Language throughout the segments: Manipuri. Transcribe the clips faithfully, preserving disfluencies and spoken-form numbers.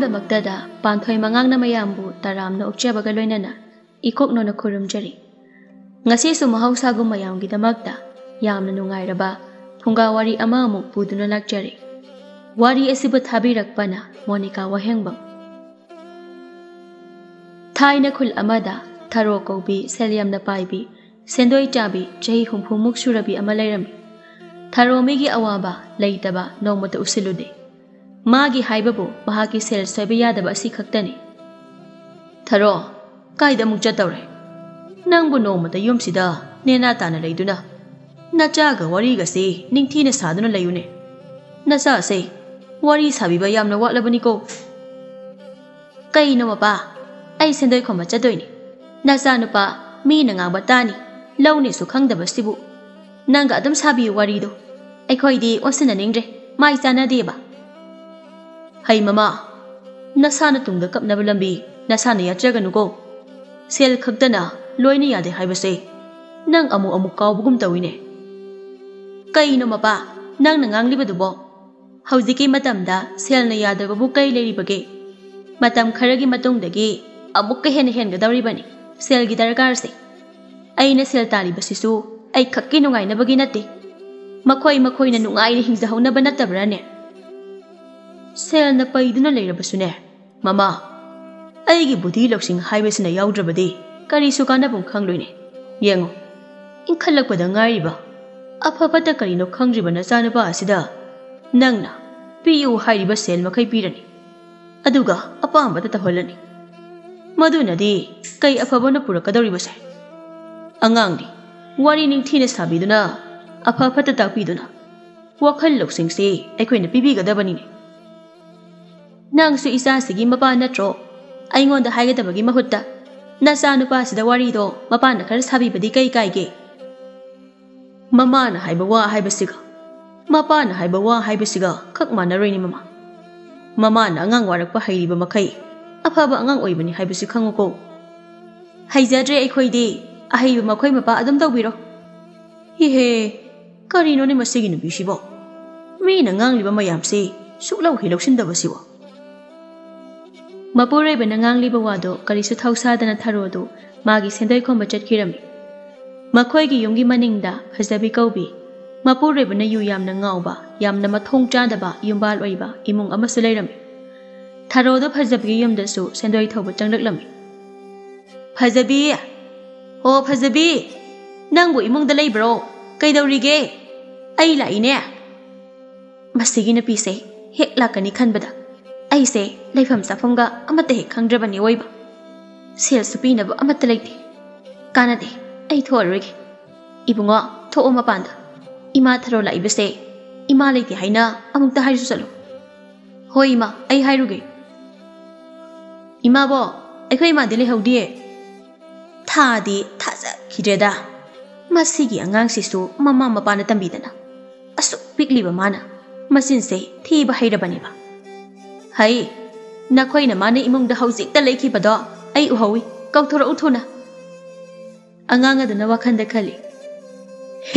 ꯃꯛꯇꯗ ꯄꯥꯟꯊꯣꯏ ꯃꯉꯥꯡꯅ ꯃꯌꯥꯝꯕꯨ ꯇꯔꯥꯝꯅ ꯑꯣꯛꯆꯕꯒ ꯂꯣꯏꯅꯅ ꯏꯀꯣꯛꯅꯣꯅ ꯈꯨꯔꯨꯝꯖꯔꯤ꯫ ꯉꯁꯤꯁꯨ ꯃꯍꯧꯁꯥꯒꯨꯝ ꯃꯌꯥꯝꯒꯤꯗꯃꯛꯇ ꯌꯥꯝꯅ ꯅꯨꯡꯉꯥꯏꯔꯕ ꯐꯨꯡꯒꯥ ꯋꯥꯔꯤ ꯑꯃꯃꯨꯛ ꯄꯨꯗꯨꯅ ꯂꯥꯛꯆꯔꯤ꯫ ꯋꯥꯔꯤ ꯑꯁꯤꯕꯨ ꯊꯥꯕꯤꯔꯛꯄꯅ ꯃꯣꯅꯤꯀꯥ ꯋꯥꯍꯦꯡꯕꯝ꯫ ꯊꯥꯏꯅ ꯈꯨꯜ ꯑꯃꯗ ꯊꯔꯣ ꯀꯧꯕꯤ ꯁꯦꯜ ꯌꯥꯝꯅ ꯄꯥꯏꯕꯤ, ꯁꯦꯟꯗꯣꯏ ꯆꯥꯕꯤ, ꯆꯍꯤ ꯍꯨꯝꯐꯨꯃꯨꯛ ꯁꯨꯔꯕꯤ ꯑꯃ ꯂꯩꯔꯝꯃꯤ꯫ ꯊꯔꯣ ꯃꯤꯒꯤ ꯑꯋꯥꯕ ꯂꯩꯇꯕ ꯅꯣꯡꯃꯇ ꯎꯁꯤꯜꯂꯨꯗꯦ꯫ ꯃꯥꯒꯤ ꯍꯥꯏꯕꯕꯨ ꯃꯍꯥꯛꯀꯤ ꯁꯦꯜ ꯁꯣꯏꯕ ꯌꯥꯗꯕ ꯑꯁꯤ ꯈꯛꯇꯅꯤ꯫ "ꯊꯔꯣ, ꯀꯥꯏꯗ ꯑꯃꯨꯛ ꯆꯠꯇꯧꯔꯦ? ꯅꯪꯕꯨ ꯅꯣꯡꯃꯇ ꯌꯨꯝꯁꯤꯗ ꯅꯦꯅꯥ ꯇꯥꯅ ꯂꯩꯗꯨꯅ ꯅꯆꯥꯒ ꯋꯥꯔꯤꯒꯁꯤ ꯅꯤꯡꯊꯤꯅ ꯁꯥꯗꯨꯅ ꯂꯩꯌꯨꯅꯦ꯫ ꯅꯆꯥꯁꯦ ꯋꯥꯔꯤ ꯁꯥꯕꯤꯕ ꯌꯥꯝꯅ ꯋꯥꯠꯂꯕꯅꯤꯀꯣ꯫" "ꯀꯩꯅꯣ ꯃꯄꯥ? ꯑꯩ ꯁꯦꯟꯗꯣꯏ ꯈꯣꯝꯕ ꯆꯠꯇꯣꯏꯅꯤ꯫ ꯅꯆꯥꯅꯨꯄꯥ ꯃꯤꯅ ꯉꯥꯡꯕ ꯇꯥꯅꯤ, ꯂꯧꯅꯤꯁꯨ ꯈꯪꯗꯕꯁꯤꯕꯨ꯫ ꯅꯪꯒ ꯑꯗꯨꯝ ꯁꯥꯕꯤꯌꯨ ꯋꯥꯔꯤꯗꯣ꯫ ꯑꯩꯈꯣꯏꯗꯤ ꯑꯣꯟꯁꯤꯟꯅꯅꯤꯡꯗ꯭ꯔꯦ, ꯃꯥꯏ ꯆꯥꯟꯅꯗꯦꯕ꯫" "ꯍꯩ ꯃꯃꯥ, ꯅꯁꯥꯅ ꯇꯨꯡꯗ ꯀꯞꯅꯕ ꯂꯝꯕꯤ ꯅꯁꯥꯅ ꯌꯥꯠꯆꯒꯅꯨꯀꯣ꯫ ꯁꯦꯜ ꯈꯛꯇꯅ ꯂꯣꯏꯅ ꯌꯥꯗꯦ ꯍꯥꯏꯕꯁꯦ ꯅꯪ ꯑꯃꯨꯛ ꯑꯃꯨꯛ ꯀꯥꯎꯕꯒꯨꯝ ꯇꯧꯏꯅꯦ꯫" "ꯀꯩꯅꯣ ꯃꯄꯥ, ꯅꯪꯅ ꯉꯥꯡꯂꯤꯕꯗꯨꯕꯣ? ꯍꯧꯖꯤꯛꯀꯤ ꯃꯇꯝꯗ ꯁꯦꯜꯅ ꯌꯥꯗꯕꯕꯨ ꯀꯩ ꯂꯩꯔꯤꯕꯒꯦ? ꯃꯇꯝ ꯈꯔꯒꯤ ꯃꯇꯨꯡꯗꯒꯤ ꯑꯃꯨꯛꯀ ꯍꯦꯟꯅ ꯍꯦꯟꯒꯗꯧꯔꯤꯕꯅꯤ ꯁꯦꯜꯒꯤ ꯗꯔꯀꯥꯔꯁꯦ꯫ ꯑꯩꯅ ꯁꯦꯜ ꯇꯥꯜꯂꯤꯕꯁꯤꯁꯨ ꯑꯩ ꯈꯛꯀꯤ ꯅꯨꯡꯉꯥꯏꯅꯕꯒꯤ ꯅꯠꯇꯦ꯫ ꯃꯈꯣꯏ ꯃꯈꯣꯏꯅ ꯅꯨꯡꯉꯥꯏꯅ ꯍꯤꯡꯖꯍꯧꯅꯕ ꯅꯠꯇꯕ꯭ꯔꯥꯅꯦ? ꯁꯦꯜꯅ ꯄꯩꯗꯨꯅ ꯂꯩꯔꯕꯁꯨꯅꯦ, ꯃꯃꯥ, ꯑꯩꯒꯤ ꯕꯨꯙꯤ ꯂꯧꯁꯤꯡ ꯍꯥꯏꯕꯁꯤꯅ ꯌꯥꯎꯗ꯭ꯔꯕꯗꯤ ꯀꯔꯤꯁꯨ ꯀꯥꯟꯅꯐꯝ ꯈꯪꯂꯣꯏꯅꯦ꯫ ꯌꯦꯡꯉꯨ, ꯏꯟꯈꯠꯂꯛꯄꯗ ꯉꯥꯏꯔꯤꯕ, ꯑꯐ ꯐꯠꯇ ꯀꯔꯤꯅꯣ ꯈꯪꯗ꯭ꯔꯤꯕ ꯅꯆꯥꯅꯨꯄꯥ ꯑꯁꯤꯗ ꯅꯪꯅ ꯄꯤꯌꯨ ꯍꯥꯏꯔꯤꯕ ꯁꯦꯜ ꯃꯈꯩ ꯄꯤꯔꯅꯤ, ꯑꯗꯨꯒ ꯑꯄꯥꯝꯕꯇ ꯇꯧꯍꯜꯂꯅꯤ꯫ ꯃꯗꯨꯅꯗꯤ ꯀꯩ ꯑꯐꯕꯅ ꯄꯨꯔꯛꯀꯗꯧꯔꯤꯕꯁꯦ? ꯑꯉꯥꯡꯅꯤ, ꯋꯥꯔꯤ ꯅꯤꯡꯊꯤꯅ ꯁꯥꯕꯤꯗꯨꯅ, ꯑꯐ ꯐꯠꯇ ꯇꯥꯛꯄꯤꯗꯨꯅ, ꯋꯥꯈꯜ ꯂꯧꯁꯤꯡꯁꯤ ꯑꯩꯈꯣꯏꯅ ꯄꯤꯕꯤꯒꯗꯕꯅꯤꯅꯦ꯫ ꯅꯪꯁꯨ ꯏꯆꯥꯁꯤꯒꯤ ꯃꯄꯥ ꯅꯠꯇ꯭ꯔꯣ? ꯑꯩꯉꯣꯟꯗ ꯍꯥꯏꯒꯗꯕꯒꯤ ꯃꯍꯨꯠꯇ ꯅꯆꯥ ꯅꯨꯄꯥꯁꯤꯗ ꯋꯥꯔꯤꯗꯣ ꯃꯄꯥꯅ ꯈꯔ ꯁꯥꯕꯤꯕꯗꯤ ꯀꯩ ꯀꯥꯏꯒꯦ?" ꯃꯃꯥꯅ ꯍꯥꯏꯕ ꯋꯥ ꯍꯥꯏꯕꯁꯤꯒ, ꯃꯄꯥꯅ ꯍꯥꯏꯕ ꯋꯥ ꯍꯥꯏꯕꯁꯤꯒ ꯈꯛ ꯃꯥꯟꯅꯔꯣꯏꯅꯦ ꯃꯃꯥ꯫ ꯃꯃꯥꯅ ꯑꯉꯥꯡ ꯋꯥꯔꯛꯄ ꯍꯩꯔꯤꯕ ꯃꯈꯩ ꯑꯐꯕ ꯑꯉꯥꯡ ꯑꯣꯏꯕꯅꯤ ꯍꯥꯏꯕꯁꯤ ꯈꯪꯉꯨꯀꯣ꯫ "ꯍꯩꯖꯗ꯭ꯔꯦ ꯑꯩꯈꯣꯏꯗꯤ, ꯑꯍꯩꯕ ꯃꯈꯣꯏ ꯃꯄꯥ ꯑꯗꯨꯝ ꯇꯧꯕꯤꯔꯣ꯫" "ꯏꯍꯦ, ꯀꯔꯤꯅꯣꯅꯦ ꯃꯁꯤꯒꯤ ꯅꯨꯄꯤꯁꯤꯕꯣ? ꯃꯤꯅ ꯉꯥꯡꯂꯤꯕ ꯃꯌꯥꯝꯁꯤ ꯁꯨꯛꯂꯧ ꯍꯦꯛ ꯂꯧꯁꯤꯟꯗꯕꯁꯤꯕꯣ?" ꯃꯄꯨꯔꯣꯏꯕꯅ ꯉꯥꯡꯂꯤꯕ ꯋꯥꯗꯣ ꯀꯔꯤꯁꯨ ꯊꯧꯁꯥꯗꯅ ꯊꯔꯣꯗꯨ ꯃꯥꯒꯤ ꯁꯦꯟꯗꯣꯏ ꯈꯣꯝꯕ ꯆꯠꯈꯤꯔꯝꯃꯤ꯫ ꯃꯈꯣꯏꯒꯤ ꯌꯨꯝꯒꯤ ꯃꯅꯤꯡꯗ ꯐꯖꯕꯤ ꯀꯧꯕꯤ, ꯃꯄꯨꯔꯣꯏꯕꯅ ꯌꯨ ꯌꯥꯝꯅ ꯉꯥꯎꯕ, ꯌꯥꯝꯅ ꯃꯊꯣꯡ ꯆꯥꯗꯕ ꯌꯨꯝꯕꯥꯜ ꯑꯣꯏꯕ ꯏꯃꯨꯡ ꯑꯃꯁꯨ ꯂꯩꯔꯝꯃꯤ꯫ ꯊꯔꯣꯗꯣ ꯐꯖꯕꯤꯒꯤ ꯌꯨꯝꯗꯁꯨ ꯁꯦꯟꯗꯣꯏ ꯊꯧꯕ ꯆꯪꯂꯛꯂꯝꯃꯤ꯫ "ꯐꯖꯕꯤ! ꯑꯣ ꯐꯖꯕꯤ! ꯅꯪꯕꯨ ꯏꯃꯨꯡꯗ ꯂꯩꯕ꯭ꯔꯣ? ꯀꯩꯗꯧꯔꯤꯒꯦ? ꯑꯩ ꯂꯥꯛꯏꯅꯦ!" ꯃꯁꯤꯒꯤ ꯅꯨꯄꯤꯁꯦ ꯍꯦꯛ ꯂꯥꯛꯀꯅꯤ ꯈꯟꯕꯗ ꯑꯩꯁꯦ ꯂꯩꯐꯝ ꯆꯥꯐꯝꯒ ꯑꯃꯠꯇ ꯍꯦꯛ ꯈꯪꯗ꯭ꯔꯕꯅꯤ ꯑꯣꯏꯕ꯫ ꯁꯦꯜꯁꯨ ꯄꯤꯅꯕ ꯑꯃꯠꯇ ꯂꯩꯇꯦ꯫ ꯀꯥꯟꯅꯗꯦ, ꯑꯩ ꯊꯣꯛꯑꯔꯣꯏꯒꯦ꯫ ꯏꯕꯨꯡꯉꯣ, ꯊꯣꯛꯑꯣ ꯃꯄꯥꯟꯗ꯫ ꯏꯃꯥ ꯊꯔꯣ ꯂꯥꯛꯏꯕꯁꯦ ꯏꯃꯥ ꯂꯩꯇꯦ ꯍꯥꯏꯅ ꯑꯃꯨꯛꯇ ꯍꯥꯏꯔꯨ ꯆꯠꯂꯨ꯫ ꯍꯣꯏ ꯏꯃꯥ, ꯑꯩ ꯍꯥꯏꯔꯨꯒꯦ꯫ ꯏꯃꯥꯕꯣ, ꯑꯩꯈꯣꯏ ꯏꯃꯥꯗꯤ ꯂꯩꯍꯧꯗꯤꯌꯦ꯫ ꯊꯥꯗꯤ ꯊꯥꯖꯈꯤꯗ꯭ꯔꯦꯗ꯫ ꯃꯁꯤꯒꯤ ꯑꯉꯥꯡꯁꯤꯁꯨ ꯃꯃꯥ ꯃꯄꯥꯅ ꯇꯝꯕꯤꯗꯅ ꯑꯁꯨꯛ ꯄꯤꯛꯂꯤꯕ ꯃꯥꯅ ꯃꯆꯤꯟꯁꯦ ꯊꯤꯕ ꯍꯩꯔꯕꯅꯦꯕ꯫ "ꯍꯩ, ꯅꯈꯣꯏ ꯅꯃꯥꯅ ꯏꯃꯨꯡꯗ ꯍꯧꯖꯤꯛꯇ ꯂꯩꯈꯤꯕꯗꯣ ꯑꯩ ꯎꯍꯧꯏ, ꯀꯧꯊꯣꯔꯛꯎ ꯊꯨꯅ꯫" ꯑꯉꯥꯡ ꯑꯗꯨꯅ ꯋꯥꯈꯜꯗ ꯈꯜꯂꯤ,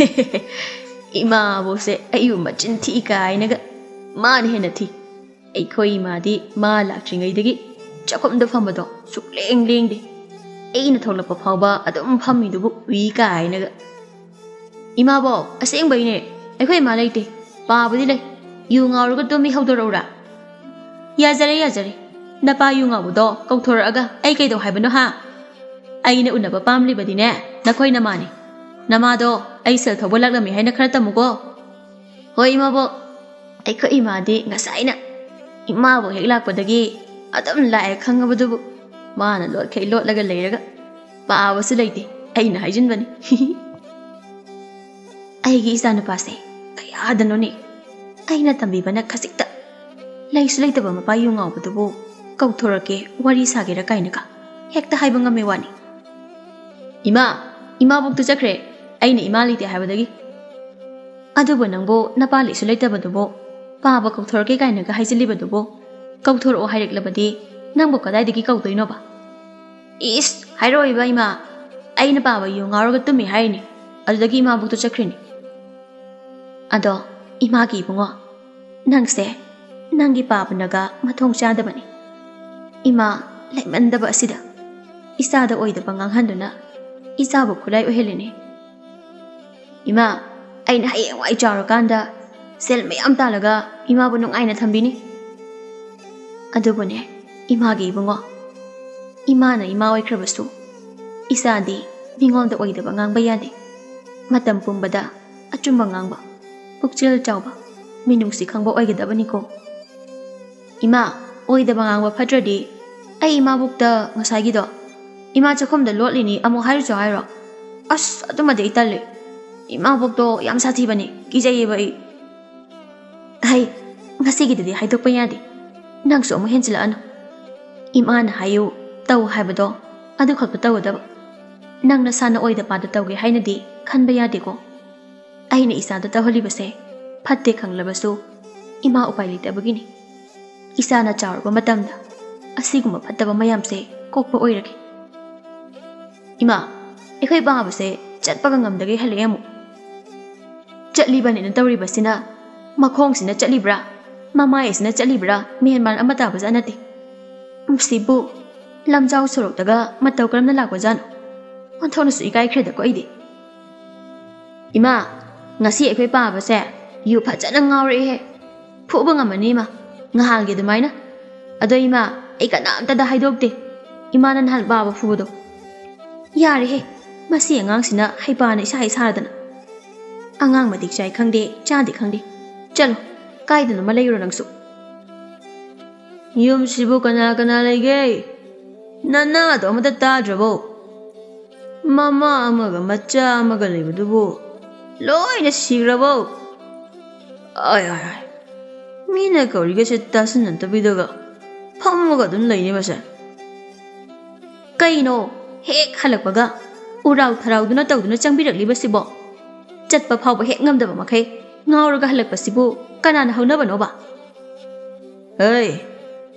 "ꯏꯃꯥꯕꯨꯁꯦ ꯑꯩꯕꯨ ꯃꯆꯤꯟ ꯊꯤ ꯀꯥꯏꯅꯒ, ꯃꯥꯅ ꯍꯦꯟꯅ ꯊꯤ꯫ ꯑꯩꯈꯣꯏ ꯏꯃꯥꯗꯤ ꯃꯥ ꯂꯥꯛꯇ꯭ꯔꯤꯉꯩꯗꯒꯤ ꯆꯥꯛꯈꯨꯝꯗ ꯐꯝꯕꯗꯣ ꯁꯨꯛꯂꯦꯡ ꯂꯦꯡꯗꯦ꯫ ꯑꯩꯅ ꯊꯣꯛꯂꯛꯄ ꯐꯥꯎꯕ ꯑꯗꯨꯝ ꯐꯝꯃꯤꯗꯨꯕꯨ ꯎꯏ ꯀꯥꯏꯅꯒ꯫" "ꯏꯃꯥꯕꯣ, ꯑꯁꯦꯡꯕꯩꯅꯦ, ꯑꯩꯈꯣꯏ ꯏꯃꯥ ꯂꯩꯇꯦ꯫ ꯄꯥꯕꯗꯤ ꯂꯩ꯫ ꯌꯨ ꯉꯥꯎꯔꯒ ꯇꯨꯝꯃꯤ, ꯍꯧꯗꯣꯔꯛꯎꯔꯥ?" "ꯌꯥꯖꯔꯦ, ꯌꯥꯖꯔꯦ꯫ ꯅꯄꯥ ꯌꯨ ꯉꯥꯎꯕꯗꯣ ꯀꯧꯊꯣꯔꯛꯑꯒ ꯑꯩ ꯀꯩꯗꯧ ꯍꯥꯏꯕꯅꯣ ꯍꯥ? ꯑꯩꯅ ꯎꯅꯕ ꯄꯥꯝꯂꯤꯕꯗꯤꯅꯦ ꯅꯈꯣꯏ ꯅꯃꯥꯅꯤ꯫ ꯅꯃꯥꯗꯣ ꯑꯩ ꯁꯦꯜ ꯊꯧꯕ ꯂꯥꯛꯂꯝꯃꯤ ꯍꯥꯏꯅ ꯈꯔ ꯇꯝꯃꯨꯀꯣ꯫" "ꯍꯣꯏ ꯏꯃꯥꯕꯣꯛ, ꯑꯩꯈꯣꯏ ꯏꯃꯥꯗꯤ ꯉꯁꯥꯏꯅ ꯏꯃꯥꯕꯣꯛ ꯍꯦꯛ ꯂꯥꯛꯄꯗꯒꯤ ꯑꯗꯨꯝ ꯂꯥꯛꯑꯦ ꯈꯪꯉꯕꯗꯨꯕꯨ ꯃꯥꯅ ꯂꯣꯠꯈꯩ ꯂꯣꯠꯂꯒ ꯂꯩꯔꯒ ꯄꯥꯕꯁꯨ ꯂꯩꯇꯦ, ꯑꯩꯅ ꯍꯥꯏꯖꯤꯟꯕꯅꯤ꯫" ꯑꯩꯒꯤ ꯏꯆꯥꯅꯨꯄꯥꯁꯦ ꯀꯌꯥꯗꯅꯣꯅꯦ ꯑꯩꯅ ꯇꯝꯕꯤꯕꯅ ꯈꯖꯤꯛꯇ꯫ ꯂꯩꯁꯨ ꯂꯩꯇꯕ ꯃꯄꯥ ꯌꯨ ꯉꯥꯎꯕꯗꯨꯕꯨ ꯀꯧꯊꯣꯔꯛꯀꯦ, ꯋꯥꯔꯤ ꯁꯥꯒꯦꯔꯥ ꯀꯥꯏꯅꯒ ꯍꯦꯛꯇ ꯍꯥꯏꯕ ꯉꯝꯃꯦ ꯋꯥꯅꯤ꯫ "ꯏꯃꯥ, ꯏꯃꯥꯕꯣꯛꯇꯨ ꯆꯠꯈ꯭ꯔꯦ, ꯑꯩꯅ ꯏꯃꯥ ꯂꯩꯇꯦ ꯍꯥꯏꯕꯗꯒꯤ꯫" "ꯑꯗꯨꯕꯨ ꯅꯪꯕꯨ ꯅꯄꯥ ꯂꯩꯁꯨ ꯂꯩꯇꯕꯗꯨꯕꯨ ꯄꯥꯕ ꯀꯧꯊꯣꯔꯛꯀꯦ ꯀꯥꯏꯅꯒ ꯍꯥꯏꯖꯤꯜꯂꯤꯕꯗꯨꯕꯨ ꯀꯧꯊꯣꯔꯛꯑꯣ ꯍꯥꯏꯔꯛꯂꯕꯗꯤ ꯅꯪꯕꯨ ꯀꯗꯥꯏꯗꯒꯤ ꯀꯧꯗꯣꯏꯅꯣꯕ?" "ꯏꯁ, ꯍꯥꯏꯔꯛꯑꯣꯏꯕ ꯏꯃꯥ, ꯑꯩꯅ ꯄꯥꯕ ꯌꯨ ꯉꯥꯎꯔꯒ ꯇꯨꯝꯃꯤ ꯍꯥꯏꯔꯤꯅꯤ, ꯑꯗꯨꯗꯒꯤ ꯏꯃꯥꯕꯣꯛꯇꯨ ꯆꯠꯈ꯭ꯔꯤꯅꯤ꯫" "ꯑꯗꯣ ꯏꯃꯥꯒꯤ ꯏꯕꯨꯡꯉꯣ, ꯅꯪꯁꯦ ꯅꯪꯒꯤ ꯄꯥꯕꯅꯒ ꯃꯊꯣꯡ ꯆꯥꯗꯕꯅꯤ꯫ ꯏꯃꯥ ꯂꯩꯃꯟꯗꯕ ꯑꯁꯤꯗ ꯏꯆꯥꯗ ꯑꯣꯏꯗꯕ ꯉꯥꯡꯍꯟꯗꯨꯅ ꯏꯆꯥꯕꯨ ꯈꯨꯠꯂꯥꯏ ꯑꯣꯏꯍꯜꯂꯤꯅꯦ꯫ ꯏꯃꯥ, ꯑꯩꯅ ꯍꯌꯦꯡꯋꯥꯏ ꯆꯥꯎꯔꯀꯥꯟꯗ ꯁꯦꯜ ꯃꯌꯥꯝ ꯇꯥꯜꯂꯒ ꯏꯃꯥꯕꯨ ꯅꯨꯡꯉꯥꯏꯅ ꯊꯝꯕꯤꯅꯤ꯫ ꯑꯗꯨꯕꯨꯅꯦ, ꯏꯃꯥꯒꯤ ꯏꯕꯨꯡꯉꯣ, ꯏꯃꯥꯅ ꯏꯃꯥ ꯑꯣꯏꯈ꯭ꯔꯕꯁꯨ ꯏꯆꯥꯗꯤ ꯃꯤꯉꯣꯟꯗ ꯑꯣꯏꯗꯕ ꯉꯥꯡꯕ ꯌꯥꯗꯦ꯫ ꯃꯇꯝ ꯄꯨꯝꯕꯗ ꯑꯆꯨꯝꯕ ꯉꯥꯡꯕ, ꯄꯨꯛꯆꯦꯜ ꯆꯥꯎꯕ, ꯃꯤꯅꯨꯡꯁꯤ ꯈꯪꯕ ꯑꯣꯏꯒꯗꯕꯅꯤꯀꯣ꯫ ꯏꯃꯥ, ꯑꯣꯏꯗꯕ ꯉꯥꯡꯕ ꯐꯠꯇ꯭ꯔꯗꯤ ꯑꯩ ꯏꯃꯥꯕꯣꯛꯇ ꯉꯁꯥꯏꯒꯤꯗꯣ, "ꯏꯃꯥ ꯆꯥꯛꯈꯨꯝꯗ ꯂꯣꯠꯂꯤꯅꯤ" ꯑꯃꯨꯛ ꯍꯥꯏꯔꯨꯆꯣ ꯍꯥꯏꯔꯣ? ꯑꯁ, ꯑꯗꯨꯃꯗꯤ ꯑꯩ ꯇꯜꯂꯤ꯫ ꯏꯃꯥꯕꯣꯛꯇꯣ ꯌꯥꯝ ꯁꯥꯊꯤꯕꯅꯤ, ꯀꯤꯖꯩꯌꯦꯕ ꯑꯩ꯫ ꯍꯩ, ꯉꯁꯤꯒꯤꯗꯨꯗꯤ ꯍꯥꯏꯗꯣꯛꯄ ꯌꯥꯗꯦ꯫ ꯅꯪꯁꯨ ꯑꯃꯨꯛ ꯍꯦꯟꯖꯤꯜꯂꯛꯑꯅꯨ꯫ ꯏꯃꯥꯅ ꯍꯥꯏꯌꯨ, ꯇꯧ ꯍꯥꯏꯕꯗꯣ ꯑꯗꯨ ꯈꯛꯇ ꯇꯧꯒꯗꯕ꯫ ꯅꯪ ꯅꯁꯥꯅ ꯑꯣꯏꯗ ꯄꯥꯗ ꯇꯧꯒꯦ ꯍꯥꯏꯅꯗꯤ ꯈꯟꯕ ꯌꯥꯗꯦꯀꯣ꯫ ꯑꯩꯅ ꯏꯆꯥꯗ ꯇꯧꯍꯜꯂꯤꯕꯁꯦ ꯐꯠꯇꯦ ꯈꯪꯂꯕꯁꯨ ꯏꯃꯥ ꯎꯄꯥꯏ ꯂꯩꯇꯕꯒꯤꯅꯤ꯫ ꯏꯆꯥꯅ ꯆꯥꯎꯔꯕ ꯃꯇꯝꯗ ꯑꯁꯤꯒꯨꯝꯕ ꯐꯠꯇꯕ ꯃꯌꯥꯝꯁꯦ ꯀꯣꯛꯄ ꯑꯣꯏꯔꯒꯦ꯫ ꯏꯃꯥ, ꯑꯩꯈꯣꯏ ꯄꯥꯕꯁꯦ ꯆꯠꯄꯒ ꯉꯝꯗꯒꯩ ꯍꯜꯂꯛꯑꯦ ꯑꯃꯨꯛ꯫ ꯆꯠꯂꯤꯕꯅꯤꯅ ꯇꯧꯔꯤꯕꯁꯤꯅ ꯃꯈꯣꯡꯁꯤꯅ ꯆꯠꯂꯤꯕ꯭ꯔꯥ, ꯃꯃꯥꯏ ꯑꯁꯤꯅ ꯆꯠꯂꯤꯕ꯭ꯔꯥ ꯃꯦꯟ ꯃꯥꯟ ꯑꯃ ꯇꯥꯕꯖꯥꯠ ꯅꯠꯇꯦ꯫ ꯃꯁꯤꯕꯨ ꯂꯝꯖꯥꯎ ꯁꯣꯔꯣꯛꯇꯒ ꯃꯇꯧ ꯀꯔꯝꯅ ꯂꯥꯛꯄꯖꯥꯠꯅꯣ? ꯑꯣꯟꯊꯣꯛꯅꯁꯨ ꯏꯀꯥꯏꯈ꯭ꯔꯦꯗꯀꯣ ꯑꯩꯗꯤ꯫ ꯏꯃꯥ, ꯉꯁꯤ ꯑꯩꯈꯣꯏ ꯄꯥꯕꯁꯦ ꯌꯨ ꯐꯖꯅ ꯉꯥꯎꯔꯛꯑꯦꯍꯦ꯫ ꯐꯨꯕ ꯉꯝꯃꯅꯤ ꯏꯃꯥ, ꯉꯍꯥꯟꯒꯤ ꯑꯗꯨꯃꯥꯏꯅ꯫ ꯑꯗꯣ ꯏꯃꯥ, ꯑꯩ ꯀꯅꯥꯝꯇꯗ ꯍꯥꯏꯗꯣꯛꯇꯦ ꯏꯃꯥꯅ ꯅꯍꯥꯟ ꯄꯥꯕ ꯐꯨꯕꯗꯣ꯫ ꯌꯥꯔꯦꯍꯦ, ꯃꯁꯤ ꯑꯉꯥꯡꯁꯤꯅ ꯍꯩꯄꯥꯅ ꯏꯁꯥ ꯏꯁꯥꯗꯅ꯫ ꯑꯉꯥꯡ ꯃꯇꯤꯛ ꯆꯥꯏ ꯈꯪꯗꯦ, ꯆꯥꯗꯦ ꯈꯪꯗꯦ꯫ ꯆꯠꯂꯣ, ꯀꯥꯏꯗꯅꯣꯃ ꯂꯩꯔꯨꯔꯣ ꯅꯪꯁꯨ꯫ ꯌꯨꯝꯁꯤꯕꯨ ꯀꯅꯥ ꯀꯅꯥ ꯂꯩꯒꯦ? ꯅꯅꯥꯗꯣ ꯑꯃꯇ ꯇꯥꯗ꯭ꯔꯕꯣ? ꯃꯃꯥ ꯑꯃꯒ ꯃꯆꯥ ꯑꯃꯒ ꯂꯩꯕꯗꯨꯕꯨ ꯂꯣꯏꯅ ꯁꯤꯈ꯭ꯔꯕꯣ? ꯑꯥꯏ, ꯑꯥꯏ, ꯑꯥꯏ꯫ ꯃꯤꯅ ꯀꯧꯔꯤꯒꯁꯦ ꯇꯥꯁꯤꯟꯅꯗꯕꯤꯗꯒ ꯐꯝꯃꯒ ꯑꯗꯨꯝ ꯂꯩꯅꯦ ꯃꯁꯦ꯫ ꯀꯩꯅꯣ, ꯍꯦꯛ ꯍꯜꯂꯛꯄꯒ ꯎꯔꯥꯎ ꯊꯔꯥꯎꯗꯨꯅ ꯇꯧꯗꯨꯅ ꯆꯪꯕꯤꯔꯛꯂꯤꯕꯁꯤꯕꯣ? ꯆꯠꯄ ꯐꯥꯎꯕ ꯍꯦꯛ ꯉꯝꯗꯕ ꯃꯈꯩ ꯉꯥꯎꯔꯒ ꯍꯜꯂꯛꯄꯁꯤꯕꯨ ꯀꯅꯥꯅ ꯍꯧꯅꯕꯅꯣꯕ? ꯍꯩ,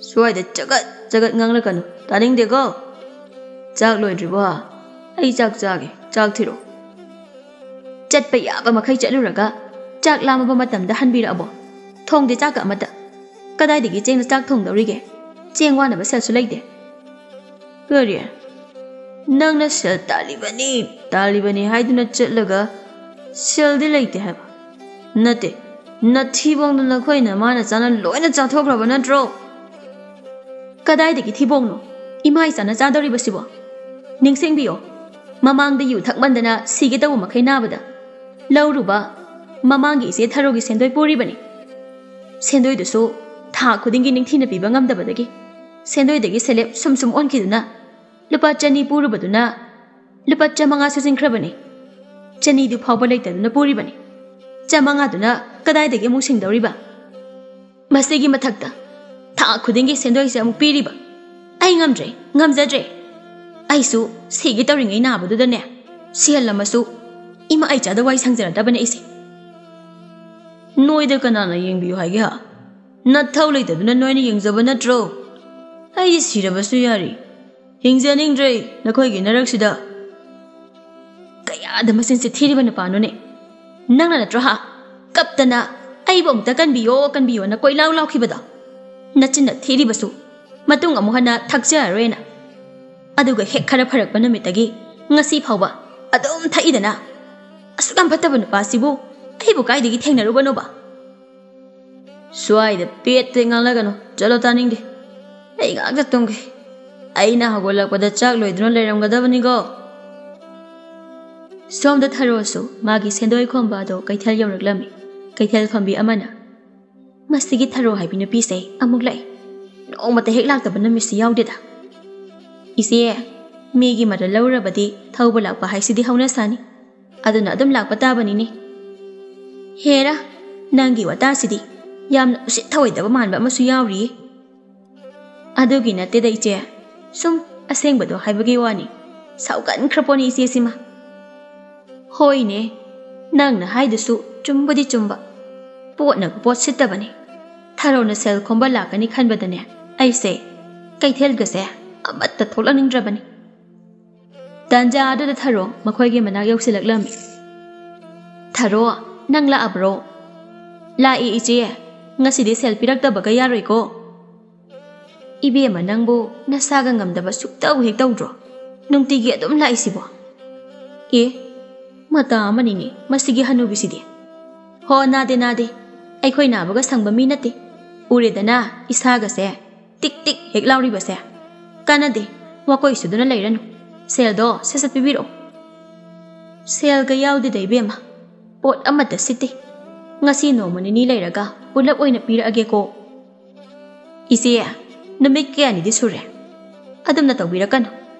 ꯁ꯭ꯋꯥꯏꯗ ꯆꯒꯠ ꯆꯒꯠ ꯉꯥꯡꯂꯛꯀꯅꯨ, ꯇꯥꯅꯤꯡꯗꯦꯀꯣ꯫ ꯆꯥꯛ ꯂꯣꯏꯗ꯭ꯔꯤꯕꯣ? ꯑꯩ ꯆꯥꯛ ꯆꯥꯒꯦ, ꯆꯥꯛ ꯊꯤꯔꯛꯑꯣ꯫ ꯆꯠꯄ ꯌꯥꯕ ꯃꯈꯩ ꯆꯠꯂꯨꯔꯒ ꯆꯥꯛ ꯂꯥꯝꯃꯕ ꯃꯇꯝꯗ ꯍꯟꯕꯤꯔꯛꯑꯕꯣ? ꯊꯣꯡꯗꯦ ꯆꯥꯛꯀ ꯑꯃꯠꯇ꯫ ꯀꯗꯥꯏꯗꯒꯤ ꯆꯦꯡꯅ ꯆꯥꯛ ꯊꯣꯡꯗꯧꯔꯤꯒꯦ? ꯆꯦꯡ ꯋꯥꯅꯕ ꯁꯦꯜꯁꯨ ꯂꯩꯇꯦ꯫ ꯀꯔꯤ? ꯅꯪꯅ ꯁꯦꯜ ꯇꯥꯜꯂꯤꯕꯅꯤ, ꯇꯥꯜꯂꯤꯕꯅꯤ ꯍꯥꯏꯗꯨꯅ ꯆꯠꯂꯒ ꯁꯦꯜꯗꯤ ꯂꯩꯇꯦ ꯍꯥꯏꯕ? ꯅꯠꯇꯦ, ꯅꯊꯤꯕꯣꯡꯗꯣ ꯅꯈꯣꯏ ꯅꯃꯥ ꯅꯆꯥꯅ ꯂꯣꯏꯅ ꯆꯥꯊꯣꯛꯈ꯭ꯔꯕ ꯅꯠꯇ꯭ꯔꯣ? ꯀꯗꯥꯏꯗꯒꯤ ꯊꯤꯕꯣꯡꯅꯣ? ꯏꯃꯥ ꯏꯆꯥꯅ ꯆꯥꯗꯧꯔꯤꯕꯁꯤꯕꯣ? ꯅꯤꯡꯁꯤꯡꯕꯤꯌꯣ, ꯃꯃꯥꯡꯗ ꯌꯨ ꯊꯛꯃꯟꯗꯅ ꯁꯤꯒꯦ ꯇꯧꯕ ꯃꯈꯩ ꯅꯥꯕꯗ ꯂꯧꯔꯨꯕ ꯃꯃꯥꯡꯒꯤ ꯏꯆꯦ ꯊꯔꯣꯒꯤ ꯁꯦꯟꯗꯣꯏ ꯄꯨꯔꯤꯕꯅꯤ꯫ ꯁꯦꯟꯗꯣꯏꯗꯨꯁꯨ ꯊꯥ ꯈꯨꯗꯤꯡꯒꯤ ꯅꯤꯡꯊꯤꯅ ꯄꯤꯕ ꯉꯝꯗꯕꯗꯒꯤ ꯁꯦꯟꯗꯣꯏꯗꯒꯤ ꯁꯦꯂꯦꯞ ꯁꯨꯝ ꯁꯨꯝ ꯑꯣꯟꯈꯤꯗꯨꯅ ꯂꯨꯄꯥ ꯆꯅꯤ ꯄꯨꯔꯨꯕꯗꯨꯅ ꯂꯨꯄꯥ ꯆꯥꯃꯉꯥ ꯁꯨꯖꯤꯟꯈ꯭ꯔꯕꯅꯤ꯫ ꯆꯅꯤꯗꯨ ꯐꯥꯎꯕ ꯂꯩꯇꯗꯨꯅ ꯄꯨꯔꯤꯕꯅꯤ꯫ ꯆꯥꯃꯉꯥꯗꯨꯅ ꯀꯗꯥꯏꯗꯒꯤ ꯑꯃꯨꯛ ꯁꯤꯡꯗꯧꯔꯤꯕ? ꯃꯁꯤꯒꯤ ꯃꯊꯛꯇ ꯊꯥ ꯈꯨꯗꯤꯡꯒꯤ ꯁꯦꯟꯗꯣꯏꯁꯦ ꯑꯃꯨꯛ ꯄꯤꯔꯤꯕ꯫ ꯑꯩ ꯉꯝꯗ꯭ꯔꯦ, ꯉꯝꯖꯗ꯭ꯔꯦ꯫ ꯑꯩꯁꯨ ꯁꯤꯒꯦ ꯇꯧꯔꯤꯉꯩ ꯅꯥꯕꯗꯨꯗꯅꯦ, ꯁꯦꯜ ꯑꯃꯁꯨ ꯏꯃꯥ ꯏꯆꯥꯗ ꯋꯥꯏ ꯁꯪꯖꯔꯗꯕꯅꯦ ꯑꯩꯁꯦ꯫ ꯅꯣꯏꯗ ꯀꯅꯥꯅ ꯌꯦꯡꯕꯤꯌꯨ ꯍꯥꯏꯒꯦ ꯍꯥ? ꯅꯊꯧ ꯂꯩꯇꯗꯨꯅ ꯅꯣꯏꯅ ꯌꯦꯡꯖꯕ ꯅꯠꯇ꯭ꯔꯣ? ꯑꯩꯗꯤ ꯁꯤꯔꯕꯁꯨ ꯌꯥꯔꯤ, ꯍꯤꯡꯖꯅꯤꯡꯗ꯭ꯔꯦ ꯅꯈꯣꯏꯒꯤ ꯅꯔꯛꯁꯤꯗ꯫ ꯀꯌꯥꯗ ꯃꯆꯤꯟꯁꯦ ꯊꯤꯔꯤꯕ ꯅꯨꯄꯥꯅꯣꯅꯦ? ꯅꯪꯅ ꯅꯠꯇ꯭ꯔꯣ ꯍꯥ? ꯀꯞꯇꯅ ꯑꯩꯕꯨ ꯑꯃꯨꯛꯇ ꯀꯟꯕꯤꯌꯣ, ꯀꯟꯕꯤꯌꯣꯅ ꯀꯣꯏꯂꯥꯎ ꯂꯥꯎꯈꯤꯕꯗꯣ꯫ ꯅꯆꯤꯟꯅ ꯊꯤꯔꯤꯕꯁꯨ ꯃꯇꯨꯡ ꯑꯃꯨꯛ ꯍꯟꯅ ꯊꯛꯆꯔꯔꯣꯏꯅ꯫ ꯑꯗꯨꯒ ꯍꯦꯛ ꯈꯔ ꯐꯔꯛꯄ ꯅꯨꯃꯤꯠꯇꯒꯤ ꯉꯁꯤ ꯐꯥꯎꯕ ꯑꯗꯨꯝ ꯊꯛꯏꯗꯅ꯫ ꯑꯁꯨꯛ ꯌꯥꯝ ꯐꯠꯇꯕ ꯅꯨꯄꯥꯁꯤꯕꯨ ꯑꯩꯕꯨ ꯀꯥꯏꯗꯒꯤ ꯊꯦꯡꯅꯔꯨꯕꯅꯣꯕ? ꯁ꯭ꯋꯥꯏꯗ ꯄꯦꯠ ꯄꯦꯠ ꯉꯥꯡꯂꯒꯅꯨ, ꯆꯠꯂꯣ, ꯇꯥꯅꯤꯡꯗꯦ꯫ ꯑꯩ ꯉꯥꯛꯇ ꯇꯨꯝꯒꯦ꯫ ꯑꯩꯅ ꯍꯧꯒꯠꯂꯛꯄꯗ ꯆꯥꯛ ꯂꯣꯏꯗꯨꯅ ꯂꯩꯔꯝꯒꯗꯕꯅꯤꯀꯣ꯫ ꯁꯣꯝꯗ ꯊꯔꯣꯁꯨ ꯃꯥꯒꯤ ꯁꯦꯟꯗꯣꯏ ꯈꯣꯝꯕ ꯑꯗꯣ ꯀꯩꯊꯦꯜ ꯌꯧꯔꯛꯂꯝꯃꯤ꯫ ꯀꯩꯊꯦꯜ ꯐꯝꯕꯤ ꯑꯃꯅ, "ꯃꯁꯤꯒꯤ ꯊꯔꯣ ꯍꯥꯏꯕꯤ ꯅꯨꯄꯤꯁꯦ ꯑꯃꯨꯛ ꯂꯥꯛꯏ꯫ ꯅꯣꯡꯃꯇ ꯍꯦꯛ ꯂꯥꯛꯇꯕ ꯅꯨꯃꯤꯠꯁꯤ ꯌꯥꯎꯗꯦꯗ꯫ ꯏꯆꯦ, ꯃꯤꯒꯤ ꯃꯔꯜ ꯂꯧꯔꯕꯗꯤ ꯊꯧꯕ ꯂꯥꯛꯄ ꯍꯥꯏꯁꯤꯗꯤ ꯍꯧꯅꯁꯥꯅꯤ꯫ ꯑꯗꯨꯅ ꯑꯗꯨꯝ ꯂꯥꯛꯄ ꯇꯥꯕꯅꯤꯅꯦ꯫ ꯍꯦꯔꯥ, ꯅꯪꯒꯤ ꯋꯥꯇꯥꯁꯤꯗꯤ ꯌꯥꯝꯅ ꯎꯁꯤꯠ ꯊꯑꯣꯏꯗꯕ ꯃꯥꯟꯕ ꯑꯃꯁꯨ ꯌꯥꯎꯔꯤꯌꯦ꯫" "ꯑꯗꯨꯒꯤ ꯅꯠꯇꯦꯗ ꯏꯆꯦ, ꯁꯨꯝ ꯑꯁꯦꯡꯕꯗꯣ ꯍꯥꯏꯕꯒꯤ ꯋꯥꯅꯤ꯫ ꯁꯥꯎꯒꯟꯈ꯭ꯔꯄꯣꯠꯅꯤ ꯏꯆꯦꯁꯤꯃ꯫" "ꯍꯣꯏꯅꯦ, ꯅꯪꯅ ꯍꯥꯏꯗꯨꯁꯨ ꯆꯨꯝꯕꯨꯗꯤ ꯆꯨꯝꯕ꯫ ꯄꯣꯠꯅ ꯄꯣꯠ ꯁꯤꯠꯇꯕꯅꯤ꯫ ꯊꯔꯣꯅ ꯁꯦꯜ ꯈꯣꯝꯕ ꯂꯥꯛꯀꯅꯤ ꯈꯟꯕꯗꯅꯦ, ꯑꯩꯁꯦ ꯀꯩꯊꯦꯜꯒꯁꯦ ꯑꯃꯠꯇ ꯊꯣꯛꯂꯛꯅꯤꯡꯗ꯭ꯔꯕꯅꯤ꯫" ꯇꯥꯟꯖꯥ ꯑꯗꯨꯗ ꯊꯔꯣ ꯃꯈꯣꯏꯒꯤ ꯃꯅꯥꯛ ꯌꯧꯁꯤꯜꯂꯛꯂꯝꯃꯤ꯫ "ꯊꯔꯣ, ꯅꯪ ꯂꯥꯛꯑꯕ꯭ꯔꯣ?" "ꯂꯥꯛꯏ ꯏꯆꯦ, ꯉꯁꯤꯗꯤ ꯁꯦꯜ ꯄꯤꯔꯛꯇꯕꯒ ꯌꯥꯔꯣꯏꯀꯣ꯫" "ꯏꯕꯦꯝꯃ, ꯅꯪꯕꯨ ꯅꯁꯥꯒ ꯉꯝꯗꯕ ꯁꯨꯛꯇꯧ ꯍꯦꯛ ꯇꯧꯗ꯭ꯔꯣ? ꯅꯨꯡꯇꯤꯒꯤ ꯑꯗꯨꯝ ꯂꯥꯛꯏꯁꯤꯕꯣ?" "ꯑꯦ, ꯃꯇꯥ ꯑꯃꯅꯤꯅꯦ ꯃꯁꯤꯒꯤ ꯍꯅꯨꯕꯤꯁꯤꯗꯤ꯫ ꯍꯣ, ꯅꯥꯗꯦ, ꯅꯥꯗꯦ꯫ ꯑꯩꯈꯣꯏ ꯅꯥꯕꯒ ꯁꯪꯕ ꯃꯤ ꯅꯠꯇꯦ꯫ ꯎꯔꯦꯗꯅ, ꯏꯁꯥꯒꯁꯦ ꯇꯤꯛ ꯇꯤꯛ ꯍꯦꯛ ꯂꯥꯎꯔꯤꯕꯁꯦ꯫ ꯀꯥꯟꯅꯗꯦ, ꯋꯥꯀꯣꯏ ꯁꯨꯗꯨꯅ ꯂꯩꯔꯅꯨ꯫ ꯁꯦꯜꯗꯣ ꯁꯠ ꯁꯠ ꯄꯤꯕꯤꯔꯛꯑꯣ꯫" "ꯁꯦꯜꯒ ꯌꯥꯎꯗꯦꯗ, ꯏꯕꯦꯝꯃ꯫ ꯄꯣꯠ ꯑꯃꯠꯇ ꯁꯤꯠꯇꯦ꯫ ꯉꯁꯤ ꯅꯣꯡꯃ ꯅꯤꯅꯤ ꯂꯩꯔꯒ ꯄꯨꯂꯞ ꯑꯣꯏꯅ ꯄꯤꯔꯛꯑꯒꯦꯀꯣ꯫" "ꯏꯆꯦ, ꯅꯨꯃꯤꯠ ꯀꯌꯥꯅꯤꯗꯤ ꯁꯨꯔꯦ꯫ ꯑꯗꯨꯝꯅ ꯇꯧꯕꯤꯔꯛꯀꯅꯨ꯫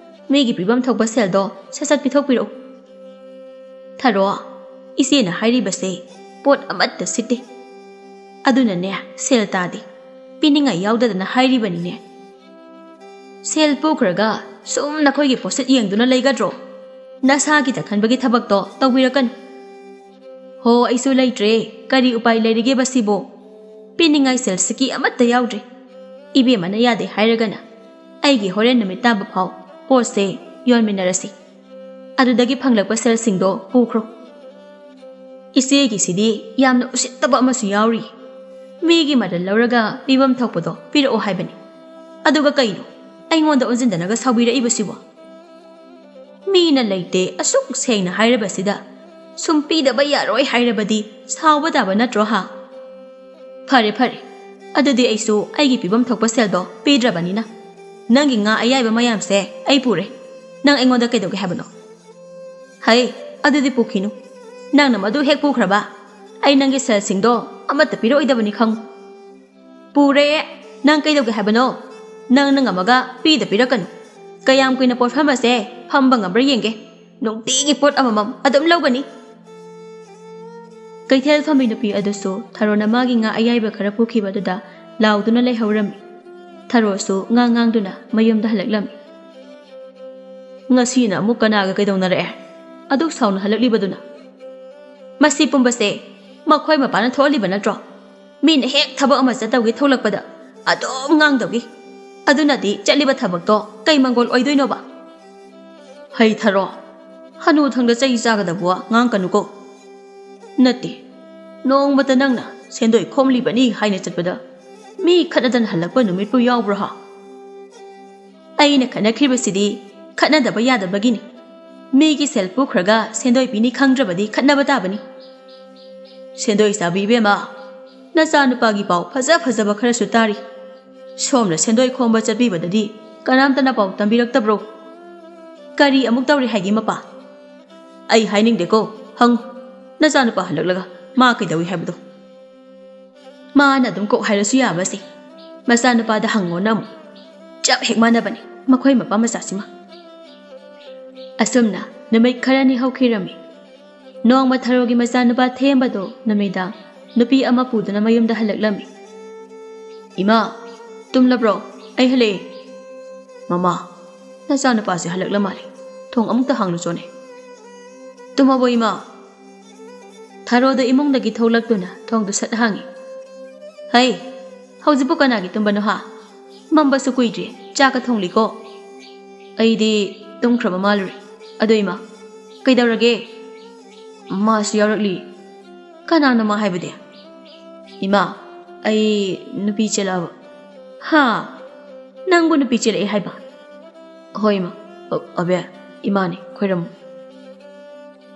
ꯃꯤꯒꯤ ꯄꯤꯐꯝ ꯊꯣꯛꯄ ꯁꯦꯜꯗꯣ ꯁꯠ ꯁꯠ ꯄꯤꯊꯣꯛꯄꯤꯔꯛꯎ꯫" "ꯊꯔꯣ, ꯏꯆꯦꯅ ꯍꯥꯏꯔꯤꯕꯁꯦ ꯄꯣꯠ ꯑꯃꯠꯇ ꯁꯤꯠꯇꯦ꯫ ꯑꯗꯨꯅꯅꯦ, ꯁꯦꯜ ꯇꯥꯗꯦ꯫ ꯄꯤꯅꯤꯡꯉꯥꯏ ꯌꯥꯎꯗꯗꯅ ꯍꯥꯏꯔꯤꯕꯅꯤꯅꯦ꯫" "ꯁꯦꯜ ꯄꯨꯈ꯭ꯔꯒ ꯁꯨꯝ ꯅꯈꯣꯏꯒꯤ ꯄꯣꯠꯁꯤꯠ ꯌꯦꯡꯗꯨꯅ ꯂꯩꯒꯗ꯭ꯔꯣ? ꯅꯁꯥꯒꯤꯗ ꯈꯟꯕꯒꯤ ꯊꯕꯛꯇꯣ ꯇꯧꯕꯤꯔꯛꯀꯅꯨ꯫" "ꯍꯣ, ꯑꯩꯁꯨ ꯂꯩꯇ꯭ꯔꯦ꯫ ꯀꯔꯤ ꯎꯄꯥꯏ ꯂꯩꯔꯤꯒꯦꯕ ꯁꯤꯕꯣ? ꯄꯤꯅꯤꯡꯉꯥꯏ ꯁꯦꯜ ꯁꯤꯀꯤ ꯑꯃꯠꯇ ꯌꯥꯎꯗ꯭ꯔꯦ꯫ ꯏꯕꯦꯝꯃꯅ ꯌꯥꯗꯦ ꯍꯥꯏꯔꯒꯅ ꯑꯩꯒꯤ ꯍꯣꯔꯦꯟ ꯅꯨꯃꯤꯠ ꯇꯥꯕ ꯐꯥꯎ ꯄꯣꯠꯁꯦ ꯌꯣꯟꯃꯤꯟꯅꯔꯁꯤ꯫ ꯑꯗꯨꯗꯒꯤ ꯐꯪꯂꯛꯄ ꯁꯦꯜꯁꯤꯡꯗꯣ ꯄꯨꯈ꯭ꯔꯣ꯫" "ꯏꯆꯦꯒꯤꯁꯤꯗꯤ ꯌꯥꯝꯅ ꯎꯁꯤꯠꯇꯕ ꯑꯃꯁꯨ ꯌꯥꯎꯔꯤ꯫ ꯃꯤꯒꯤ ꯃꯔꯜ ꯂꯧꯔꯒ ꯄꯤꯐꯝ ꯊꯣꯛꯄꯗꯣ ꯄꯤꯔꯛꯑꯣ ꯍꯥꯏꯕꯅꯤ꯫ ꯑꯗꯨꯒ ꯀꯩꯅꯣ ꯑꯩꯉꯣꯟꯗ ꯑꯣꯟꯁꯤꯟꯗꯅꯒ ꯁꯥꯎꯕꯤꯔꯛꯏꯕꯁꯤꯕꯣ? ꯃꯤꯅ ꯂꯩꯇꯦ ꯑꯁꯨꯛ ꯁꯦꯡꯅ ꯍꯥꯏꯔꯕꯁꯤꯗ ꯁꯨꯝ ꯄꯤꯗꯕ ꯌꯥꯔꯣꯏ ꯍꯥꯏꯔꯕꯗꯤ ꯁꯥꯎꯕ ꯇꯥꯕ ꯅꯠꯇ꯭ꯔꯣ ꯍꯥ? ꯐꯔꯦ, ꯐꯔꯦ꯫ ꯑꯗꯨꯗꯤ ꯑꯩꯁꯨ ꯑꯩꯒꯤ ꯄꯤꯐꯝ ꯊꯣꯛꯄ ꯁꯦꯜꯗꯣ ꯄꯤꯗ꯭ꯔꯕꯅꯤꯅ ꯅꯪꯒꯤ ꯉꯥ ꯑꯌꯥꯏꯕ ꯃꯌꯥꯝꯁꯦ ꯑꯩ ꯄꯨꯔꯦ꯫ ꯅꯪ ꯑꯩꯉꯣꯟꯗ ꯀꯩꯗꯧꯒꯦ ꯍꯥꯏꯕꯅꯣ?" "ꯍꯩ, ꯑꯗꯨꯗꯤ ꯄꯨꯈꯤꯅꯨ꯫ ꯅꯪꯅ ꯃꯗꯨ ꯍꯦꯛ ꯄꯨꯈ꯭ꯔꯕ, ꯑꯩ ꯅꯪꯒꯤ ꯁꯦꯜꯁꯤꯡꯗꯣ ꯑꯃꯠꯇ ꯄꯤꯔꯛꯑꯣꯏꯗꯕꯅꯤ ꯈꯪꯉꯨ꯫" "ꯄꯨꯔꯦ꯫ ꯅꯪ ꯀꯩꯗꯧꯒꯦ ꯍꯥꯏꯕꯅꯣ? ꯅꯪꯅ ꯉꯝꯃꯒ ꯄꯤꯗ ꯄꯤꯔꯛꯀꯅꯨ꯫ ꯀꯌꯥꯝ ꯀꯨꯏꯅ ꯄꯣꯠ ꯐꯝꯕꯁꯦ ꯐꯝꯕ ꯉꯝꯕ꯭ꯔꯥ ꯌꯦꯡꯒꯦ꯫ ꯅꯨꯡꯇꯤꯒꯤ ꯄꯣꯠ ꯑꯃꯃꯝ ꯑꯗꯨꯝ ꯂꯧꯒꯅꯤ꯫" ꯀꯩꯊꯦꯜ ꯐꯝꯕꯤ ꯅꯨꯄꯤ ꯑꯗꯨꯁꯨ ꯊꯔꯣꯅ ꯃꯥꯒꯤ ꯉꯥ ꯑꯌꯥꯏꯕ ꯈꯔ ꯄꯨꯈꯤꯕ ꯑꯗꯨꯗ ꯂꯥꯎꯗꯨꯅ ꯂꯩꯍꯧꯔꯝꯃꯤ꯫ ꯊꯔꯣꯁꯨ ꯉꯥꯡ ꯉꯥꯡꯗꯨꯅ ꯃꯌꯨꯝꯗ ꯍꯜꯂꯛꯂꯝꯃꯤ꯫ "ꯉꯁꯤꯅ ꯑꯃꯨꯛ ꯀꯅꯥꯒ ꯀꯩꯗꯧꯅꯔꯛꯑꯦ? ꯑꯗꯨꯛ ꯁꯥꯎꯅ ꯍꯜꯂꯛꯂꯤꯕꯗꯨꯅ?" "ꯃꯁꯤ ꯄꯨꯝꯕꯁꯦ ꯃꯈꯣꯏ ꯃꯄꯥꯅ ꯊꯣꯛꯍꯜꯂꯤꯕ ꯅꯠꯇ꯭ꯔꯣ? ꯃꯤꯅ ꯍꯦꯛ ꯊꯕꯛ ꯑꯃ ꯆꯠꯇꯧꯒꯤ ꯊꯣꯛꯂꯛꯄꯗ ꯑꯗꯨꯝ ꯉꯥꯡꯗꯧꯒꯤ꯫ ꯑꯗꯨꯅꯗꯤ ꯆꯠꯂꯤꯕ ꯊꯕꯛꯇꯣ ꯀꯩ ꯃꯪꯒꯣꯜ ꯑꯣꯏꯗꯣꯏꯅꯣꯕ?" "ꯍꯩ ꯊꯔꯣ, ꯍꯅꯨ ꯊꯪꯗ ꯆꯩ ꯆꯥꯒꯗꯕ ꯋꯥ ꯉꯥꯡꯀꯅꯨꯀꯣ꯫ ꯅꯠꯇꯦ, ꯅꯣꯡꯃꯇ ꯅꯪꯅ ꯁꯦꯟꯗꯣꯏ ꯈꯣꯝꯂꯤꯕꯅꯤ ꯍꯥꯏꯅ ꯆꯠꯄꯗ ꯃꯤ ꯈꯠꯅꯗꯅ ꯍꯜꯂꯛꯄ ꯅꯨꯃꯤꯠꯄꯨ ꯌꯥꯎꯕ꯭ꯔꯣ ꯍꯥ? ꯑꯩꯅ ꯈꯠꯅꯈ꯭ꯔꯤꯕꯁꯤꯗꯤ ꯈꯠꯅꯗꯕ ꯌꯥꯗꯕꯒꯤꯅꯤ꯫ ꯃꯤꯒꯤ ꯁꯦꯜ ꯄꯨꯈ꯭ꯔꯒ ꯁꯦꯟꯗꯣꯏ ꯄꯤꯅꯤ ꯈꯪꯗ꯭ꯔꯕꯗꯤ ꯈꯠꯅꯕ ꯇꯥꯕꯅꯤ꯫ ꯁꯦꯟꯗꯣꯏ ꯆꯥꯕꯤ ꯏꯕꯦꯝꯃ, ꯅꯆꯥꯅꯨꯄꯥꯒꯤ ꯄꯥꯎ ꯐꯖ ꯐꯖꯕ ꯈꯔꯁꯨ ꯇꯥꯔꯤ꯫ ꯁꯣꯝꯅ ꯁꯦꯟꯗꯣꯏ ꯈꯣꯝꯕ ꯆꯠꯄꯤꯕꯗꯗꯤ ꯀꯅꯥꯝꯇꯅ ꯄꯥꯎ ꯇꯝꯕꯤꯔꯛꯇꯕ꯭ꯔꯣ? ꯀꯔꯤ ꯑꯃꯨꯛ ꯇꯧꯔꯤ ꯍꯥꯏꯒꯦ ꯃꯄꯥ? ꯑꯩ ꯍꯥꯏꯅꯤꯡꯗꯦꯀꯣ, ꯍꯪꯉꯨ꯫ ꯅꯆꯥꯅꯨꯄꯥ ꯍꯜꯂꯛꯂꯒ ꯃꯥ ꯀꯩꯗꯧꯏ ꯍꯥꯏꯕꯗꯣ꯫ ꯃꯥꯅ ꯑꯗꯨꯝ ꯀꯣꯛ ꯍꯥꯏꯔꯁꯨ ꯌꯥꯕꯁꯦ꯫ ꯃꯆꯥꯅꯨꯄꯥꯗ ꯍꯪꯉꯣꯅ ꯑꯃꯨꯛ꯫ ꯆꯞ ꯍꯦꯛ ꯃꯥꯟꯅꯕꯅꯦ ꯃꯈꯣꯏ ꯃꯄꯥ ꯃꯆꯥꯁꯤꯃ꯫ ꯑꯁꯨꯝꯅ ꯅꯨꯃꯤꯠ ꯈꯔꯅꯤ ꯍꯧꯈꯤꯔꯝꯃꯤ꯫ ꯅꯣꯡꯃ ꯊꯔꯣꯒꯤ ꯃꯆꯥꯅꯨꯄꯥ ꯊꯦꯝꯕꯗꯣ ꯅꯨꯃꯤꯗꯥꯡ ꯅꯨꯄꯤ ꯑꯃ ꯄꯨꯗꯨꯅ ꯃꯌꯨꯝꯗ ꯍꯜꯂꯛꯂꯝꯃꯤ꯫ "ꯏꯃꯥ, ꯇꯨꯝꯂꯕ꯭ꯔꯣ? ꯑꯩ ꯍꯜꯂꯛꯑꯦ꯫" "ꯃꯃꯥ, ꯅꯆꯥꯅꯨꯄꯥꯁꯦ ꯍꯜꯂꯛꯂ ꯃꯥꯜꯂꯦ꯫ ꯊꯣꯡ ꯑꯃꯨꯛꯇ ꯍꯥꯡꯂꯨ ꯆꯣꯅꯦ꯫" "ꯇꯨꯝꯃꯕꯣ ꯏꯃꯥ?" ꯊꯔꯣꯗꯣ ꯏꯃꯨꯡꯗꯒꯤ ꯊꯣꯛꯂꯛꯇꯨꯅ ꯊꯣꯡꯗꯨ ꯁꯠ ꯍꯥꯡꯉꯤ꯫ "ꯍꯩ, ꯍꯧꯖꯤꯛꯄꯨ ꯀꯅꯥꯒꯤ ꯇꯨꯝꯕꯅꯣ ꯍꯥ? ꯃꯝꯕꯁꯨ ꯀꯨꯏꯗ꯭ꯔꯤ, ꯆꯥꯛꯀ ꯊꯣꯡꯂꯤꯀꯣ꯫" "ꯑꯩꯗꯤ ꯇꯨꯝꯈ꯭ꯔꯕ ꯃꯥꯜꯂꯨꯔꯦ꯫ ꯑꯗꯣ ꯏꯃꯥ, ꯀꯩꯗꯧꯔꯒꯦ?" "ꯃꯥꯁꯨ ꯌꯥꯎꯔꯛꯂꯤ꯫" "ꯀꯅꯥꯅꯣ ꯃꯥ ꯍꯥꯏꯕꯗꯤ?" "ꯏꯃꯥ, ꯑꯩ ꯅꯨꯄꯤ ꯆꯦꯜꯂꯛꯑꯕ꯫" "ꯍꯥ? ꯅꯪꯕꯨ ꯅꯨꯄꯤ ꯆꯦꯜꯂꯛꯑꯦ ꯍꯥꯏꯕ?" "ꯍꯣꯏ ꯏꯃꯥ꯫ ꯑ-, ꯑꯕꯦ, ꯏꯃꯥꯅꯦ, ꯈꯣꯏꯔꯝꯃꯨ꯫"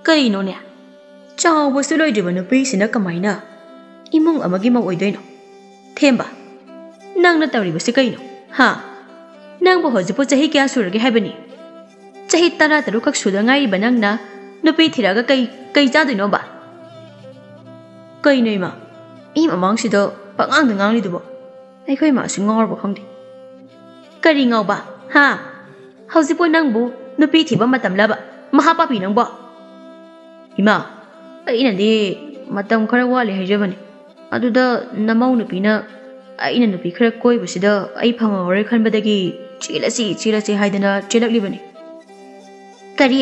ꯀꯩꯅꯣꯅꯦ? ꯆꯥꯎꯕꯁꯨ ꯂꯣꯏꯗ꯭ꯔꯤꯕ ꯅꯨꯄꯤꯁꯤꯅ ꯀꯃꯥꯏꯅ ꯏꯃꯨꯡ ꯑꯃꯒꯤ ꯃꯧ ꯑꯣꯏꯗꯣꯏꯅꯣ? ꯊꯦꯝꯕ, ꯅꯪꯅ ꯇꯧꯔꯤꯕꯁꯤ ꯀꯩꯅꯣ? ꯍꯥ? ꯅꯪꯕꯨ ꯍꯧꯖꯤꯛꯄꯨ ꯆꯍꯤ ꯀꯌꯥ ꯁꯨꯔꯒꯦ ꯍꯥꯏꯕꯅꯤ? ꯆꯍꯤ ꯇꯔꯥ ꯇꯔꯨꯛ ꯈꯛ ꯁꯨꯗ ꯉꯥꯏꯔꯤꯕ ꯅꯪꯅ ꯅꯨꯄꯤ ꯊꯤꯔꯛꯑꯒ ꯀꯩ, ꯀꯩ ꯆꯥꯗꯣꯏꯅꯣꯕ? ꯀꯩꯅꯣ ꯏꯃꯥ? ꯃꯤ ꯃꯃꯥꯡꯁꯤꯗ ꯄꯉꯥꯡꯗ ꯉꯥꯡꯂꯤꯗꯨꯕꯣ? ꯑꯩꯈꯣꯏ ꯏꯃꯥꯁꯤ ꯉꯥꯎꯔꯕ ꯈꯪꯗꯦ꯫ ꯀꯔꯤ ꯉꯥꯎꯕ? ꯍꯥ? ꯍꯧꯖꯤꯛꯄꯨ ꯅꯪꯕꯨ ꯅꯨꯄꯤ ꯊꯤꯕ ꯃꯇꯝꯂꯕ, ꯃꯍꯥ ꯄꯥꯄꯤ ꯅꯪꯕꯣ? ꯏꯃꯥ, ꯑꯩꯅꯗꯤ ꯃꯇꯝ ꯈꯔ ꯋꯥꯠꯂꯤ ꯍꯥꯏꯖꯕꯅꯤ꯫ ꯑꯗꯨꯗ ꯅꯃꯧ ꯅꯨꯄꯤꯅ ꯑꯩꯅ ꯅꯨꯄꯤ ꯈꯔ ꯀꯣꯏꯕꯁꯤꯗ ꯑꯩ ꯐꯪꯍꯧꯔꯣꯏ ꯈꯟꯕꯗꯒꯤ ꯆꯦꯜꯂꯁꯤ, ꯆꯦꯜꯂꯁꯤ ꯍꯥꯏꯗꯅ ꯆꯦꯜꯂꯛꯂꯤꯕꯅꯤ꯫ ꯀꯔꯤ?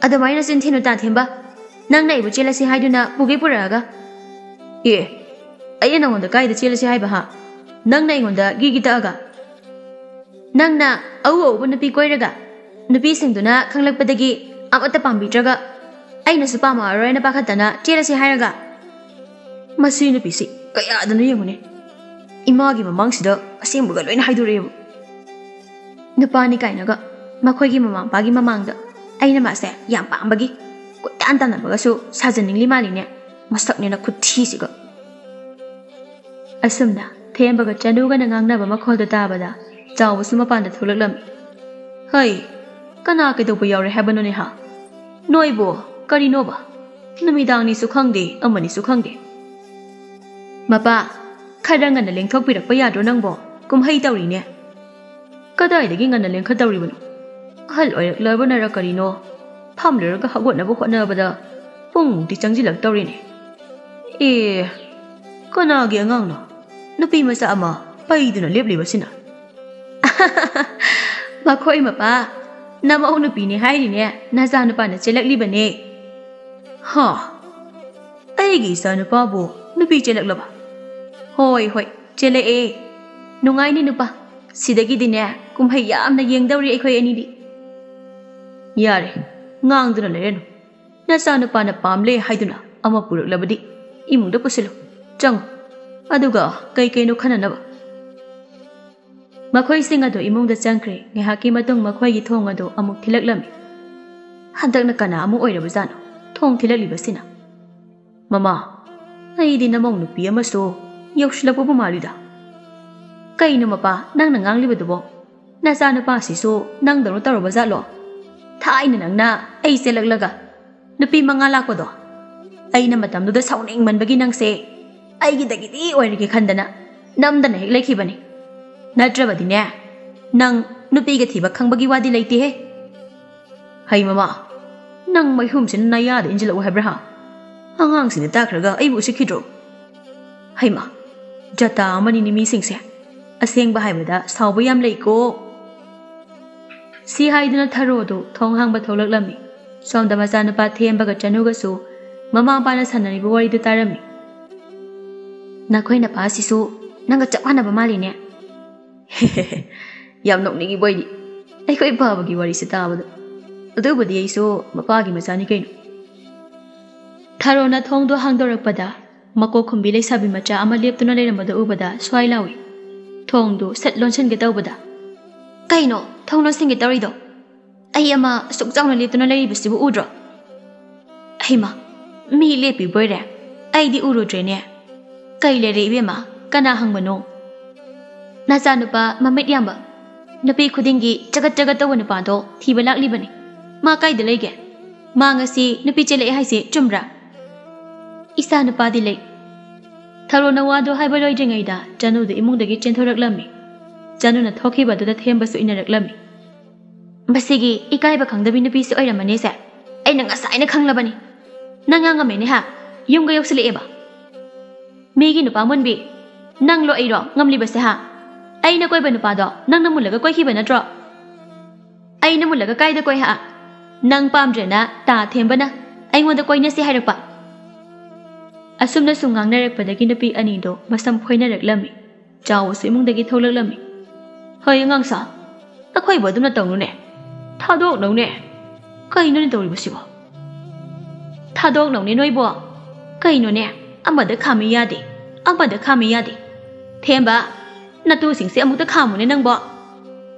ꯑꯗꯨꯃꯥꯏꯅ ꯆꯤꯟ ꯊꯤꯅꯨ ꯇꯥꯊꯦꯝꯕ꯫ ꯅꯪꯅ ꯑꯩꯕꯨ ꯆꯦꯜꯂꯁꯤ ꯍꯥꯏꯗꯨꯅ ꯄꯨꯒꯩ ꯄꯨꯔꯛꯑꯒ? ꯑꯦ, ꯑꯩꯅ ꯅꯉꯣꯟꯗ ꯀꯥꯏꯗ ꯆꯦꯜꯂꯁꯤ ꯍꯥꯏꯕ ꯍꯥ? ꯅꯪꯅ ꯑꯩꯉꯣꯟꯗ ꯒꯤꯒꯤ ꯇꯛꯑꯒ? ꯅꯪꯅ ꯑꯎ ꯑꯎꯕ ꯅꯨꯄꯤ ꯀꯣꯏꯔꯒ ꯅꯨꯄꯤꯁꯤꯡꯗꯨꯅ ꯈꯪꯂꯛꯄꯗꯒꯤ ꯑꯃꯠꯇ ꯄꯥꯝꯕꯤꯗ꯭ꯔꯒ ꯑꯩꯅꯁꯨ ꯄꯥꯝꯃꯛꯑꯔꯣꯏꯅ ꯄꯥꯈꯠꯇꯅ ꯆꯦꯜꯂꯁꯤ ꯍꯥꯏꯔꯒ? ꯃꯁꯤ ꯅꯨꯄꯤꯁꯤ ꯀꯌꯥꯗꯅꯣ ꯌꯦꯡꯉꯨꯅꯦ, ꯏꯃꯥꯒꯤ ꯃꯃꯥꯡꯁꯤꯗ ꯑꯁꯦꯡꯕꯒ ꯂꯣꯏꯅ ꯍꯥꯏꯗꯣꯔꯛꯑꯦꯕ꯫ ꯅꯨꯄꯥꯅꯤ ꯀꯥꯏꯅꯒ ꯃꯈꯣꯏꯒꯤ ꯃꯃꯥ ꯃꯄꯥꯒꯤ ꯃꯃꯥꯡꯗ ꯑꯩꯅ ꯃꯥꯁꯦ ꯌꯥꯝ ꯄꯥꯝꯕꯒꯤ ꯀꯣꯏꯇꯥꯟ ꯇꯥꯟꯅꯕꯒꯁꯨ ꯁꯥꯖꯅꯤꯡꯂꯤ ꯃꯥꯜꯂꯤꯅꯦ, ꯃꯁꯛꯅꯦꯅ ꯈꯨꯊꯤꯁꯤꯒ꯫ ꯑꯁꯨꯝꯅ ꯊꯦꯝꯕꯒ ꯆꯅꯨꯒꯅ ꯉꯥꯡꯅꯕ ꯃꯈꯣꯜꯗꯣ ꯇꯥꯕꯗ ꯆꯥꯎꯕꯁꯨ ꯃꯄꯥꯟꯗ ꯊꯣꯛꯂꯛꯂꯝꯃꯤ꯫ "ꯍꯩ, ꯀꯅꯥ ꯀꯩꯗꯧꯕ ꯌꯥꯎꯔꯦ ꯍꯥꯏꯕꯅꯣꯅꯦ ꯍꯥ? ꯅꯣꯏꯕꯨ ꯀꯔꯤꯅꯣꯕ? ꯅꯨꯃꯤꯗꯥꯡꯅꯤꯁꯨ ꯈꯪꯗꯦ, ꯑꯃꯅꯤꯁꯨ ꯈꯪꯗꯦ꯫ ꯃꯄꯥ, ꯈꯔ ꯉꯟꯅ ꯂꯦꯡꯊꯣꯛꯄꯤꯔꯛꯄ ꯌꯥꯗ꯭ꯔꯣ ꯅꯪꯕꯣ? ꯀꯨꯝꯍꯩ ꯇꯧꯔꯤꯅꯦ꯫" "ꯀꯗꯥꯏꯗꯒꯤ ꯉꯟꯅ ꯂꯦꯡꯈꯠꯇꯧꯔꯤꯕꯅꯣ? ꯑꯍꯜ ꯑꯣꯏꯔꯛꯂꯕꯅꯔ ꯀꯔꯤꯅꯣ? ꯐꯝꯂꯨꯔꯒ ꯍꯧꯒꯠꯅꯕ ꯍꯣꯠꯅꯕꯗ ꯄꯨꯡꯃꯨꯛꯇꯤ ꯆꯪꯁꯤꯜꯂꯛꯇꯧꯔꯤꯅꯦ꯫ ꯑꯦ, ꯀꯅꯥꯒꯤ ꯑꯉꯥꯡꯅꯣ? ꯅꯨꯄꯤ ꯃꯆꯥ ꯑꯃ ꯄꯩꯗꯨꯅ ꯂꯦꯞꯂꯤꯕꯁꯤꯅ?" "ꯃꯈꯣꯏ ꯃꯄꯥ, ꯅꯃꯧ ꯅꯨꯄꯤꯅꯦ ꯍꯥꯏꯔꯤꯅꯦ, ꯅꯆꯥ ꯅꯨꯄꯥꯅ ꯆꯦꯜꯂꯛꯂꯤꯕꯅꯦ꯫" "ꯍꯥ? ꯑꯩꯒꯤ ꯏꯆꯥ ꯅꯨꯄꯥꯕꯨ ꯅꯨꯄꯤ ꯆꯦꯜꯂꯛꯂꯕ?" "ꯍꯣꯏ, ꯍꯣꯏ, ꯆꯦꯜꯂꯛꯑꯦ꯫ ꯅꯨꯡꯉꯥꯏꯅꯤ ꯅꯨꯄꯥ, ꯁꯤꯗꯒꯤꯗꯤꯅꯦ ꯀꯨꯝꯍꯩ ꯌꯥꯝꯅ ꯌꯦꯡꯗꯧꯔꯤ ꯑꯩꯈꯣꯏ ꯑꯅꯤꯗꯤ꯫" "ꯌꯥꯔꯦ, ꯉꯥꯡꯗꯨꯅ ꯂꯩꯔꯅꯨ꯫ ꯅꯆꯥ ꯅꯨꯄꯥꯅ ꯄꯥꯝꯂꯦ ꯍꯥꯏꯗꯨꯅ ꯑꯃ ꯄꯨꯔꯛꯂꯕꯗꯤ ꯏꯃꯨꯡꯗ ꯄꯨꯁꯤꯜꯂꯨ꯫ ꯆꯪꯉꯨ꯫ ꯑꯗꯨꯒ ꯀꯩ ꯀꯩꯅꯣ ꯈꯟꯅꯅꯕ꯫" ꯃꯈꯣꯏꯁꯤꯡ ꯑꯗꯨ ꯏꯃꯨꯡꯗ ꯆꯪꯈ꯭ꯔꯦ꯫ ꯉꯥꯏꯍꯥꯛꯀꯤ ꯃꯇꯨꯡ ꯃꯈꯣꯏꯒꯤ ꯊꯣꯡ ꯑꯗꯨ ꯑꯃꯨꯛ ꯊꯤꯜꯂꯛꯂꯝꯃꯤ꯫ "ꯍꯟꯗꯛꯅ ꯀꯅꯥ ꯑꯃꯨꯛ ꯑꯣꯏꯔꯕꯖꯥꯠꯅꯣ ꯊꯣꯡ ꯊꯤꯜꯂꯛꯂꯤꯕꯁꯤꯅ?" "ꯃꯃꯥ, ꯑꯩꯗꯤ ꯅꯃꯧ ꯅꯨꯄꯤ ꯑꯃꯁꯨ ꯌꯧꯁꯤꯜꯂꯛꯄꯕꯨ ꯃꯥꯜꯂꯤꯗ꯫" "ꯀꯩꯅꯣ ꯃꯄꯥ ꯅꯪꯅ ꯉꯥꯡꯂꯤꯕꯗꯨꯕꯣ? ꯅꯆꯥꯅꯨꯄꯥꯁꯤꯁꯨ ꯅꯪꯗꯧꯅ ꯇꯧꯔꯕ ꯖꯥꯠꯂꯣ? ꯊꯥꯏꯅ ꯅꯪꯅ ꯑꯩ ꯆꯦꯜꯂꯛꯂꯒ ꯅꯨꯄꯤ ꯃꯉꯥ ꯂꯥꯛꯄꯗꯣ, ꯑꯩꯅ ꯃꯇꯝꯗꯨꯗ ꯁꯥꯎꯅꯤꯡꯃꯟꯕꯒꯤ ꯅꯪꯁꯦ ꯑꯩꯒꯤꯗꯒꯤꯗꯤ ꯑꯣꯏꯔꯒꯦ ꯈꯟꯗꯅ ꯅꯝꯗꯅ ꯍꯦꯛ ꯂꯩꯈꯤꯕꯅꯤ꯫ ꯅꯠꯇ꯭ꯔꯕꯗꯤꯅꯦ, ꯅꯪ ꯅꯨꯄꯤꯒ ꯊꯤꯕ ꯈꯪꯕꯒꯤ ꯋꯥꯗꯤ ꯂꯩꯇꯦꯍꯦ꯫" "ꯍꯩ ꯃꯃꯥ, ꯅꯪ ꯃꯩꯍꯨꯝꯁꯤꯅ ꯅꯌꯥꯗ ꯏꯟꯁꯤꯜꯂꯛꯎ ꯍꯥꯏꯕ꯭ꯔꯥ ꯍꯥ? ꯑꯉꯥꯡꯁꯤꯡꯅ ꯇꯥꯈ꯭ꯔꯒ ꯑꯩꯕꯨ ꯎꯁꯤꯠꯈꯤꯗ꯭ꯔꯣ? ꯍꯩꯃꯥ, ꯖꯇꯥ ꯑꯃꯅꯤꯅꯦ ꯃꯤꯁꯤꯡꯁꯦ꯫ ꯑꯁꯦꯡꯕ ꯍꯥꯏꯕꯗ ꯁꯥꯎꯕ ꯌꯥꯝ ꯂꯩꯀꯣ꯫" ꯁꯤ ꯍꯥꯏꯗꯨꯅ ꯊꯔꯣꯗꯨ ꯊꯣꯡ ꯍꯥꯡꯕ ꯊꯣꯛꯂꯛꯂꯝꯃꯤ꯫ ꯁꯣꯝꯗ ꯃꯆꯥꯅꯨꯄꯥ ꯊꯦꯝꯕꯒ ꯆꯅꯨꯒꯁꯨ ꯃꯃꯥ ꯃꯄꯥꯅ ꯁꯥꯟꯅꯔꯤꯕ ꯋꯥꯔꯤꯗꯨ ꯇꯥꯔꯝꯃꯤ꯫ "ꯅꯈꯣꯏ ꯅꯄꯥꯁꯤꯁꯨ ꯅꯪꯒ ꯆꯞ ꯃꯥꯟꯅꯕ ꯃꯥꯜꯂꯤꯅꯦ꯫" "ꯌꯥꯝ ꯅꯣꯛꯅꯤꯡꯉꯤꯕꯣ ꯑꯩꯗꯤ, ꯑꯩꯈꯣꯏ ꯄꯥꯕꯒꯤ ꯋꯥꯔꯤꯁꯦ ꯇꯥꯕꯗ꯫ ꯑꯗꯨꯕꯨꯗꯤ ꯑꯩꯁꯨ ꯃꯄꯥꯒꯤ ꯃꯆꯥꯅꯤ ꯀꯩꯅꯣ꯫" ꯊꯔꯣꯅ ꯊꯣꯡꯗꯣ ꯍꯥꯡꯗꯣꯔꯛꯄꯗ ꯃꯀꯣꯛ ꯈꯨꯝꯕꯤ ꯂꯩꯁꯥꯕꯤ ꯃꯆꯥ ꯑꯃ ꯂꯦꯞꯇꯨꯅ ꯂꯩꯔꯝꯕꯗꯨ ꯎꯕꯗ ꯁ꯭ꯋꯥꯏ ꯂꯥꯎꯏ꯫ ꯊꯣꯡꯗꯨ ꯁꯠ ꯂꯣꯟꯁꯤꯟꯒꯦ ꯇꯧꯕꯗ, ꯀꯩꯅꯣ ꯊꯣꯡ ꯂꯣꯟꯁꯤꯟꯒꯦ ꯇꯧꯔꯤꯗꯣ? ꯑꯩ ꯑꯃ ꯑꯁꯨꯛ ꯆꯥꯎꯅ ꯂꯦꯞꯇꯨꯅ ꯂꯩꯔꯤꯕꯁꯤꯕꯨ ꯎꯗ꯭ꯔꯣ? ꯑꯩꯃ, ꯃꯤ ꯂꯦꯞꯄꯤꯕꯣꯏꯔꯦ꯫ ꯑꯩꯗꯤ ꯎꯔꯨꯗ꯭ꯔꯦꯅꯦ꯫ ꯀꯩ ꯂꯩꯔꯦ ꯏꯕꯦꯝꯃ? ꯀꯅꯥ ꯍꯪꯕꯅꯣ? ꯅꯆꯥꯅꯨꯄꯥ ꯃꯃꯤꯠ ꯌꯥꯝꯕ, ꯅꯨꯄꯤ ꯈꯨꯗꯤꯡꯒꯤ ꯆꯒꯠ ꯆꯒꯠ ꯇꯧꯕ ꯅꯨꯄꯥꯗꯣ ꯊꯤꯕ ꯂꯥꯛꯂꯤꯕꯅꯤ꯫ ꯃꯥ ꯀꯥꯏꯗ ꯂꯩꯒꯦ? ꯃꯥ ꯉꯁꯤ ꯅꯨꯄꯤ ꯆꯦꯜꯂꯛꯑꯦ ꯍꯥꯏꯁꯦ ꯆꯨꯝꯕ꯭ꯔꯥ? ꯏꯆꯥ ꯅꯨꯄꯥꯗꯤ ꯂꯩ꯫ ꯊꯔꯣꯅ ꯋꯥꯗꯨ ꯍꯥꯏꯕ ꯂꯣꯏꯗ꯭ꯔꯤꯉꯩꯗ ꯆꯅꯨꯗꯨ ꯏꯃꯨꯡꯗꯒꯤ ꯆꯦꯟꯊꯣꯔꯛꯂꯝꯃꯤ꯫ ꯆꯅꯨꯅ ꯊꯣꯛꯈꯤꯕꯗꯨꯗ ꯊꯦꯝꯕꯁꯨ ꯏꯟꯅꯔꯛꯂꯝꯃꯤ꯫ ꯃꯁꯤꯒꯤ ꯏꯀꯥꯏꯕ ꯈꯪꯗꯕꯤ ꯅꯨꯄꯤꯁꯤ ꯑꯣꯏꯔꯝꯃꯅꯤꯁꯦ꯫ ꯑꯩꯅ ꯉꯁꯥꯏꯅ ꯈꯪꯂꯕꯅꯤ꯫ ꯅꯪ ꯉꯥꯡꯉꯝꯃꯦꯅꯦ ꯍꯥ? ꯌꯨꯝꯒ ꯌꯧꯁꯤꯜꯂꯛꯑꯦꯕ꯫ ꯃꯤꯒꯤ ꯅꯨꯄꯥ ꯃꯨꯟꯕꯤ, ꯅꯪꯂꯣ ꯑꯩꯔꯣ ꯉꯝꯂꯤꯕꯁꯦ ꯍꯥ? ꯑꯩꯅ ꯀꯣꯏꯕ ꯅꯨꯄꯥꯗꯣ ꯅꯪꯅ ꯃꯨꯜꯂꯒ ꯀꯣꯏꯈꯤꯕ ꯅꯠꯇ꯭ꯔꯣ? ꯑꯩꯅ ꯃꯨꯜꯂꯒ ꯀꯥꯏꯗ ꯀꯣꯏ ꯍꯥ? ꯅꯪ ꯄꯥꯝꯗ꯭ꯔꯦꯅ ꯇꯥ ꯊꯦꯝꯕꯅ ꯑꯩꯉꯣꯟꯗ ꯀꯣꯏꯅꯁꯤ ꯍꯥꯏꯔꯛꯄ꯫ ꯑꯁꯨꯝꯅ ꯁꯨꯝ ꯉꯥꯡꯅꯔꯛꯄꯗꯒꯤ ꯅꯨꯄꯤ ꯑꯅꯤꯗꯣ ꯃꯁꯝ ꯈꯣꯏꯅꯔꯛꯂꯝꯃꯤ꯫ ꯆꯥꯎꯕꯁꯨ ꯏꯃꯨꯡꯗꯒꯤ ꯊꯣꯛꯂꯛꯂꯝꯃꯤ꯫ "ꯍꯣꯏ ꯑꯉꯥꯡꯁꯥ, ꯅꯈꯣꯏꯕꯨ ꯑꯗꯨꯝꯅ ꯇꯧꯅꯨꯅꯦ꯫ ꯊꯥꯗꯣꯛꯅꯧꯅꯦ꯫ ꯀꯩꯅꯣꯅꯦ ꯇꯧꯔꯤꯕꯁꯤꯕꯣ? ꯊꯥꯗꯣꯛꯅꯧꯅꯦ ꯅꯣꯏꯕꯣ꯫ ꯀꯩꯅꯣꯅꯦ? ꯑꯃꯗ ꯈꯥꯝꯃꯤ ꯌꯥꯗꯦ, ꯑꯃꯗ ꯈꯥꯝꯃꯤ ꯌꯥꯗꯦ꯫ ꯊꯦꯝꯕ, ꯅꯇꯨꯁꯤꯡꯁꯦ ꯑꯃꯨꯛꯇ ꯈꯥꯝꯃꯨꯅꯦ ꯅꯪꯕꯣ꯫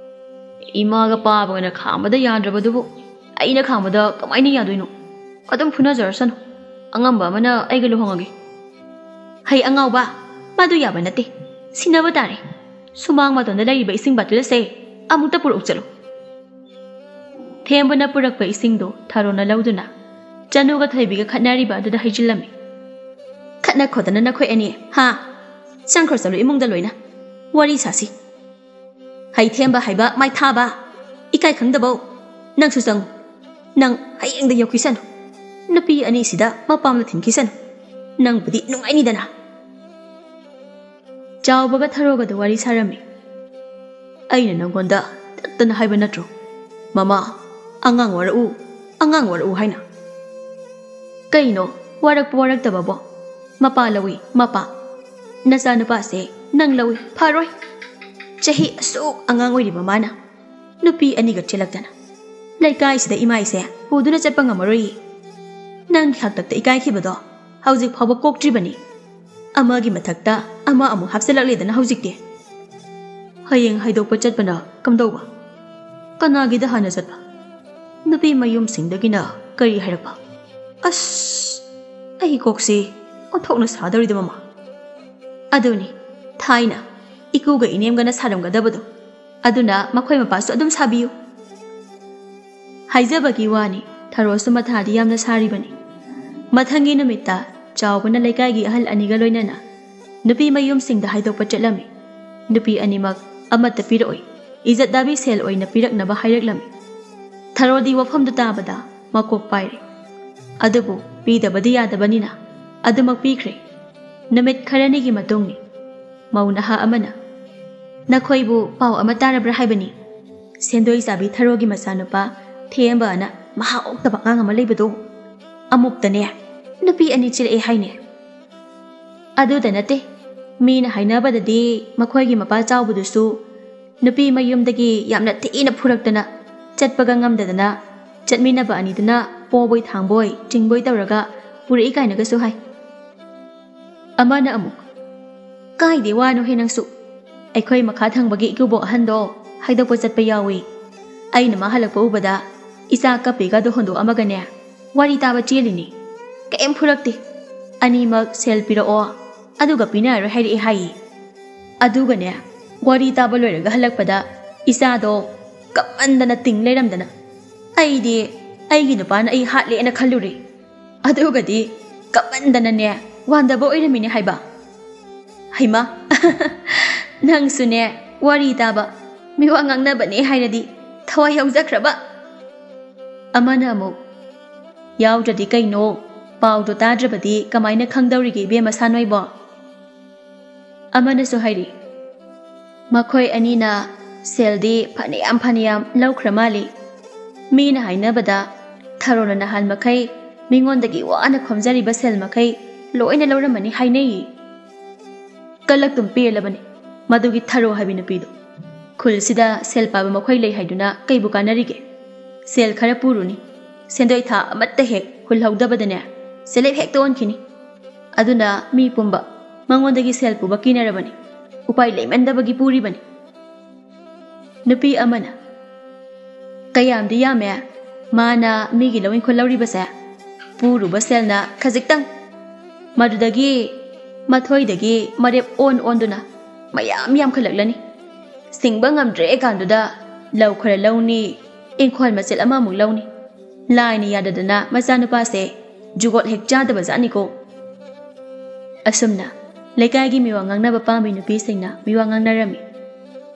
ꯏꯃꯥꯒ ꯄꯥꯕꯒꯅ ꯈꯥꯝꯕꯗ ꯌꯥꯗ꯭ꯔꯕꯗꯨꯕꯨ ꯑꯩꯅ ꯈꯥꯝꯕꯗ ꯀꯃꯥꯏꯅ ꯌꯥꯗꯣꯏꯅꯣ? ꯑꯗꯨꯝ ꯐꯨꯅꯖꯔꯁꯅꯨ꯫ ꯑꯉꯝꯕ ꯑꯃꯅ ꯑꯩꯒ ꯂꯨꯍꯣꯡꯉꯒꯦ꯫" "ꯍꯩ ꯑꯉꯥꯎꯕ, ꯃꯗꯨ ꯌꯥꯕ ꯅꯠꯇꯦ꯫ ꯁꯤꯟꯅꯕ ꯇꯥꯔꯦ꯫ ꯁꯨꯃꯥꯡ ꯃꯇꯣꯟꯗ ꯂꯩꯔꯤꯕ ꯏꯁꯤꯡ ꯕꯥꯇꯤꯜ ꯑꯁꯦ ꯑꯃꯨꯛꯇ ꯄꯨꯔꯛꯎ ꯆꯠꯂꯨ꯫" ꯊꯦꯝꯕꯅ ꯄꯨꯔꯛꯄ ꯏꯁꯤꯡꯗꯨ ꯊꯔꯣꯅ ꯂꯧꯗꯨꯅ ꯆꯅꯨꯒ ꯊꯣꯏꯕꯤꯒ ꯈꯠꯅꯔꯤꯕ ꯑꯗꯨꯗ ꯍꯩꯖꯤꯜꯂꯝꯃꯤ꯫ "ꯈꯠꯅ ꯈꯣꯠꯇꯅ ꯅꯈꯣꯏ ꯑꯅꯤ, ꯍꯥ? ꯆꯪꯈ꯭ꯔꯣ ꯆꯠꯂꯨ ꯏꯃꯨꯡꯗ ꯂꯣꯏꯅ꯫ ꯋꯥꯔꯤ ꯁꯥꯁꯤ꯫ ꯍꯩꯊꯦꯝꯕ ꯍꯥꯏꯕ ꯃꯥꯏꯊꯥꯕ, ꯏꯀꯥꯏ ꯈꯪꯗꯕꯧ, ꯅꯪꯁꯨ ꯆꯪꯉꯨ꯫ ꯅꯪ ꯍꯌꯦꯡꯗ ꯌꯧꯈꯤꯁꯅꯨ꯫ ꯅꯨꯄꯤ ꯑꯅꯤꯁꯤꯗ ꯃꯄꯥꯝꯗ ꯊꯤꯟꯈꯤꯁꯅꯨ꯫ ꯅꯪꯕꯨꯗꯤ ꯅꯨꯡꯉꯥꯏꯅꯤꯗꯅ꯫" ꯆꯥꯎꯕꯒ ꯊꯔꯣꯒꯗꯨ ꯋꯥꯔꯤ ꯁꯥꯔꯝꯃꯤ꯫ "ꯑꯩꯅ ꯅꯪꯉꯣꯟꯗ ꯇꯠꯇꯅ ꯍꯥꯏꯕ ꯅꯠꯇ꯭ꯔꯣ, ꯃꯃꯥ, ꯑꯉꯥꯡ ꯋꯥꯔꯛꯎ, ꯑꯉꯥꯡ ꯋꯥꯔꯛꯎ ꯍꯥꯏꯅ?" "ꯀꯩꯅꯣ ꯋꯥꯔꯛꯄ ꯋꯥꯔꯛꯇꯕꯕꯣ? ꯃꯄꯥ ꯂꯧꯏ, ꯃꯄꯥ꯫ ꯅꯆꯥꯅꯨꯄꯥꯁꯦ ꯅꯪ ꯂꯧꯏ, ꯐꯔꯣꯏ꯫ ꯆꯍꯤ ꯑꯁꯨꯛ ꯑꯉꯥꯡ ꯑꯣꯏꯔꯤꯕ ꯃꯥꯅ ꯅꯨꯄꯤ ꯑꯅꯤꯒ ꯆꯦꯜꯂꯛꯇꯅ꯫ ꯂꯩꯀꯥꯏꯁꯤꯗ ꯏꯃꯥꯏꯁꯦ ꯄꯨꯗꯨꯅ ꯆꯠꯄ ꯉꯝꯃꯔꯣꯏꯌꯦ꯫ ꯅꯪꯒꯤ ꯍꯥꯛꯇꯛꯇ ꯏꯀꯥꯏꯈꯤꯕꯗꯣ ꯍꯧꯖꯤꯛ ꯐꯥꯎꯕ ꯀꯣꯛꯇ꯭ꯔꯤꯕꯅꯤ꯫ ꯑꯃꯒꯤ ꯃꯊꯛꯇ ꯑꯃ ꯑꯃꯨꯛ ꯍꯥꯞꯆꯤꯜꯂꯛꯂꯦꯗꯅ ꯍꯧꯖꯤꯛꯇꯤ꯫" ꯍꯌꯦꯡ ꯍꯥꯏꯗꯣꯛꯄ ꯆꯠꯄꯅ ꯀꯝꯗꯧꯕ? ꯀꯅꯥꯒꯤꯗ ꯍꯥꯟꯅ ꯆꯠꯄ? ꯅꯨꯄꯤ ꯃꯌꯨꯝꯁꯤꯡꯗꯒꯤꯅ ꯀꯔꯤ ꯍꯥꯏꯔꯛꯄ? ꯑꯁ, ꯑꯩ ꯀꯣꯛꯁꯤ ꯑꯣꯟꯊꯣꯛꯅ ꯁꯥꯗꯧꯔꯤꯗ, ꯃꯃꯥ꯫ ꯑꯗꯨꯅꯤ, ꯊꯥꯏꯅ ꯏꯀꯨꯒ ꯏꯅꯦꯝꯒꯅ ꯁꯥꯔꯝꯒꯗꯕꯗꯣ, ꯑꯗꯨꯅ ꯃꯈꯣꯏ ꯃꯄꯥꯁꯨ ꯑꯗꯨꯝ ꯁꯥꯕꯤꯌꯨ꯫ ꯍꯥꯏꯖꯕꯒꯤ ꯋꯥꯅꯤ, ꯊꯔꯣꯁꯨ ꯃꯊꯥꯗꯤ ꯌꯥꯝꯅ ꯁꯥꯔꯤꯕꯅꯤ꯫ ꯃꯊꯪꯒꯤ ꯅꯨꯃꯤꯠꯇ ꯆꯥꯎꯕꯅ ꯂꯩꯀꯥꯏꯒꯤ ꯑꯍꯜ ꯑꯅꯤꯒ ꯂꯣꯏꯅꯅ ꯅꯨꯄꯤ ꯃꯌꯨꯝꯁꯤꯡꯗ ꯍꯥꯏꯗꯣꯛꯄ ꯆꯠꯂꯝꯃꯤ꯫ ꯅꯨꯄꯤ ꯑꯅꯤꯃꯛ ꯑꯃꯠꯇ ꯄꯤꯔꯛꯑꯣꯏ, ꯏꯖꯠ ꯗꯥꯕꯤ ꯁꯦꯜ ꯑꯣꯏꯅ ꯄꯤꯔꯛꯅꯕ ꯍꯥꯏꯔꯛꯂꯝꯃꯤ꯫ ꯊꯔꯣꯗꯤ ꯋꯥꯐꯝꯗꯨ ꯇꯥꯕꯗ ꯃꯀꯣꯛ ꯄꯥꯏꯔꯦ꯫ ꯑꯗꯨꯕꯨ ꯄꯤꯗꯕꯗꯤ ꯌꯥꯗꯕꯅꯤꯅ ꯑꯗꯨꯃꯛ ꯄꯤꯈ꯭ꯔꯦ꯫ ꯅꯨꯃꯤꯠ ꯈꯔꯅꯤꯒꯤ ꯃꯇꯨꯡꯅꯤ꯫ ꯃꯧ ꯅꯍꯥ ꯑꯃꯅ, "ꯅꯈꯣꯏꯕꯨ ꯄꯥꯎ ꯑꯃ ꯇꯥꯔꯕ꯭ꯔꯥ ꯍꯥꯏꯕꯅꯤ? ꯁꯦꯟꯗꯣꯏ ꯆꯥꯕꯤ ꯊꯔꯣꯒꯤ ꯃꯆꯥꯅꯨꯄꯥ ꯊꯦꯝꯕ ꯑꯅ ꯃꯍꯥ ꯑꯣꯛꯇꯕ ꯑꯉꯥꯡ ꯑꯃ ꯂꯩꯕꯗꯣ, ꯑꯃꯨꯛꯇꯅꯦ ꯅꯨꯄꯤ ꯑꯅꯤ ꯆꯦꯜꯂꯛꯑꯦ ꯍꯥꯏꯅꯦ꯫" ꯑꯗꯨꯗ ꯅꯠꯇꯦ, ꯃꯤꯅ ꯍꯥꯏꯅꯕꯗꯗꯤ ꯃꯈꯣꯏꯒꯤ ꯃꯄꯥ ꯆꯥꯎꯕꯗꯨꯁꯨ ꯅꯨꯄꯤ ꯃꯌꯨꯝꯗꯒꯤ ꯌꯥꯝꯅ ꯊꯤꯅ ꯐꯨꯔꯛꯇꯅ, ꯆꯠꯄꯒ ꯉꯝꯗꯗꯅ ꯆꯠꯃꯤꯟꯅꯕ ꯑꯅꯤꯗꯨꯅ ꯄꯣꯕꯣꯏ ꯊꯥꯡꯕꯣꯏ ꯆꯤꯡꯕꯣꯏ ꯇꯧꯔꯒ ꯄꯨꯔꯛꯏ ꯀꯥꯏꯅꯒꯁꯨ ꯍꯥꯏ꯫ ꯑꯃꯅ ꯑꯃꯨꯛ, "ꯀꯥꯏꯗꯦ ꯋꯥꯅꯣꯍꯦ ꯅꯪꯁꯨ꯫ ꯑꯩꯈꯣꯏ ꯃꯈꯥ ꯊꯪꯕꯒꯤ ꯏꯀꯨꯕꯣꯛ ꯑꯍꯟꯗꯣ ꯍꯥꯏꯗꯣꯛꯄ ꯆꯠꯄ ꯌꯥꯎꯏ꯫ ꯑꯩꯅ ꯃꯥ ꯍꯜꯂꯛꯄ ꯎꯕꯗ ꯏꯆꯥ ꯀꯞꯄꯤꯒꯗꯣ ꯍꯨꯟꯗꯣꯛꯑꯝꯃꯒꯅꯦ ꯋꯥꯔꯤ ꯇꯥꯕ ꯆꯦꯜꯂꯤꯅꯤ꯫ ꯀꯩꯝ ꯐꯨꯔꯛꯇꯦ꯫ ꯑꯅꯤꯃꯛ ꯁꯦꯜ ꯄꯤꯔꯛꯑꯣ, ꯑꯗꯨꯒ ꯄꯤꯅꯔꯔꯣꯏ ꯍꯥꯏꯔꯛꯑꯦ ꯍꯥꯏꯌꯦ꯫ ꯑꯗꯨꯒꯅꯦ, ꯋꯥꯔꯤ ꯇꯥꯕ ꯂꯣꯏꯔꯒ ꯍꯜꯂꯛꯄꯗ ꯏꯆꯥꯗꯣ ꯀꯞꯃꯟꯗꯅ ꯇꯤꯡ ꯂꯩꯔꯝꯗꯅ ꯑꯩꯗꯤ ꯑꯩꯒꯤ ꯅꯨꯄꯥꯅ ꯑꯩ ꯍꯥꯠꯂꯦꯅ ꯈꯜꯂꯨꯔꯦ꯫ ꯑꯗꯨꯒꯗꯤ ꯀꯞꯃꯟꯗꯅꯅꯦ ꯋꯥꯟꯗꯕ ꯑꯣꯏꯔꯝꯃꯤꯅꯦ ꯍꯥꯏꯕ꯫" ꯍꯩꯃꯥ, ꯅꯪꯁꯨꯅꯦ, ꯋꯥꯔꯤ ꯇꯥꯕ, ꯃꯤꯋꯥ ꯉꯥꯡꯅꯕꯅꯦ ꯍꯥꯏꯔꯗꯤ ꯊꯋꯥꯏ ꯌꯥꯎꯖꯈ꯭ꯔꯕ꯫ ꯑꯃꯅ ꯑꯃꯨꯛ, "ꯌꯥꯎꯗ꯭ꯔꯗꯤ ꯀꯩꯅꯣ? ꯄꯥꯎꯗꯣ ꯇꯥꯗ꯭ꯔꯕꯗꯤ ꯀꯃꯥꯏꯅ ꯈꯪꯗꯧꯔꯤꯒꯦ ꯏꯕꯦꯝꯃ ꯁꯥꯅꯣꯏꯕꯣ?" ꯑꯃꯅꯁꯨ ꯍꯥꯏꯔꯤ, "ꯃꯈꯣꯏ ꯑꯅꯤꯅ ꯁꯦꯜꯗꯤ ꯐꯅꯌꯥꯝ ꯐꯅꯌꯥꯝ ꯂꯧꯈ꯭ꯔ ꯃꯥꯜꯂꯤ꯫ ꯃꯤꯅ ꯍꯥꯏꯅꯕꯗ ꯊꯔꯣꯅ ꯅꯍꯥꯟ ꯃꯈꯩ ꯃꯤꯉꯣꯟꯗꯒꯤ ꯋꯥꯅ ꯈꯣꯝꯖꯔꯤꯕ ꯁꯦꯜ ꯃꯈꯩ ꯂꯣꯏꯅ ꯂꯧꯔꯝꯃꯅꯤ ꯍꯥꯏꯅꯩꯌꯦ꯫" ꯀꯂꯛꯇꯨꯝ ꯄꯦꯜꯂꯕꯅꯤ ꯃꯗꯨꯒꯤ ꯊꯔꯣ ꯍꯥꯏꯕꯤ ꯅꯨꯄꯤꯗꯣ꯫ ꯈꯨꯜꯁꯤꯗ ꯁꯦꯜ ꯄꯥꯏꯕ ꯃꯈꯣꯏ ꯂꯩ ꯍꯥꯏꯗꯨꯅ ꯀꯩꯕꯨ ꯀꯥꯟꯅꯔꯤꯒꯦ? ꯁꯦꯜ ꯈꯔ ꯄꯨꯔꯨꯅꯤ, ꯁꯦꯟꯗꯣꯏ ꯊꯥ ꯑꯃꯠꯇ ꯍꯦꯛ ꯍꯨꯜꯍꯧꯗꯕꯗꯅꯦ, ꯁꯦꯜꯂꯦꯞ ꯍꯦꯛꯇ ꯑꯣꯟꯈꯤꯅꯤ꯫ ꯑꯗꯨꯅ ꯃꯤ ꯄꯨꯝꯕ ꯃꯉꯣꯟꯗꯒꯤ ꯁꯦꯜ ꯄꯨꯕ ꯀꯤꯅꯔꯕꯅꯤ, ꯎꯄꯥꯏ ꯂꯩꯃꯟꯗꯕꯒꯤ ꯄꯨꯔꯤꯕꯅꯤ꯫ ꯅꯨꯄꯤ ꯑꯃꯅ, "ꯀꯌꯥꯝꯗꯤ ꯌꯥꯝꯃꯦ ꯃꯥꯅ ꯃꯤꯒꯤ ꯂꯧ ꯏꯪꯈꯣꯜ ꯂꯧꯔꯤꯕꯁꯦ꯫ ꯄꯨꯔꯨꯕ ꯁꯦꯜꯅ ꯈꯖꯤꯛꯇꯪ, ꯃꯗꯨꯗꯒꯤ ꯃꯊꯣꯏꯗꯒꯤ ꯃꯔꯦꯞ ꯑꯣꯟ ꯑꯣꯟꯗꯨꯅ ꯃꯌꯥꯝ ꯌꯥꯝꯈꯠꯂꯛꯂꯅꯤ꯫ ꯁꯤꯡꯕ ꯉꯝꯗ꯭ꯔꯦ ꯀꯥꯟꯗꯨꯗ ꯂꯧ ꯈꯔ ꯂꯧꯅꯤ, ꯏꯪꯈꯣꯜ ꯃꯆꯦꯠ ꯑꯃꯃꯨꯛ ꯂꯧꯅꯤ꯫ ꯂꯥꯏꯅ ꯌꯥꯗꯗꯅ ꯃꯆꯥꯅꯨꯄꯥꯁꯦ ꯖꯨꯒꯣꯠ ꯍꯦꯛ ꯆꯥꯗꯕ ꯖꯥꯠꯅꯤꯀꯣ"꯫ ꯑꯁꯨꯝꯅ ꯂꯩꯀꯥꯏꯒꯤ ꯃꯤꯋꯥ ꯉꯥꯡꯅꯕ ꯄꯥꯝꯕꯤ ꯅꯨꯄꯤꯁꯤꯡꯅ ꯃꯤꯋꯥ ꯉꯥꯡꯅꯔꯝꯃꯤ꯫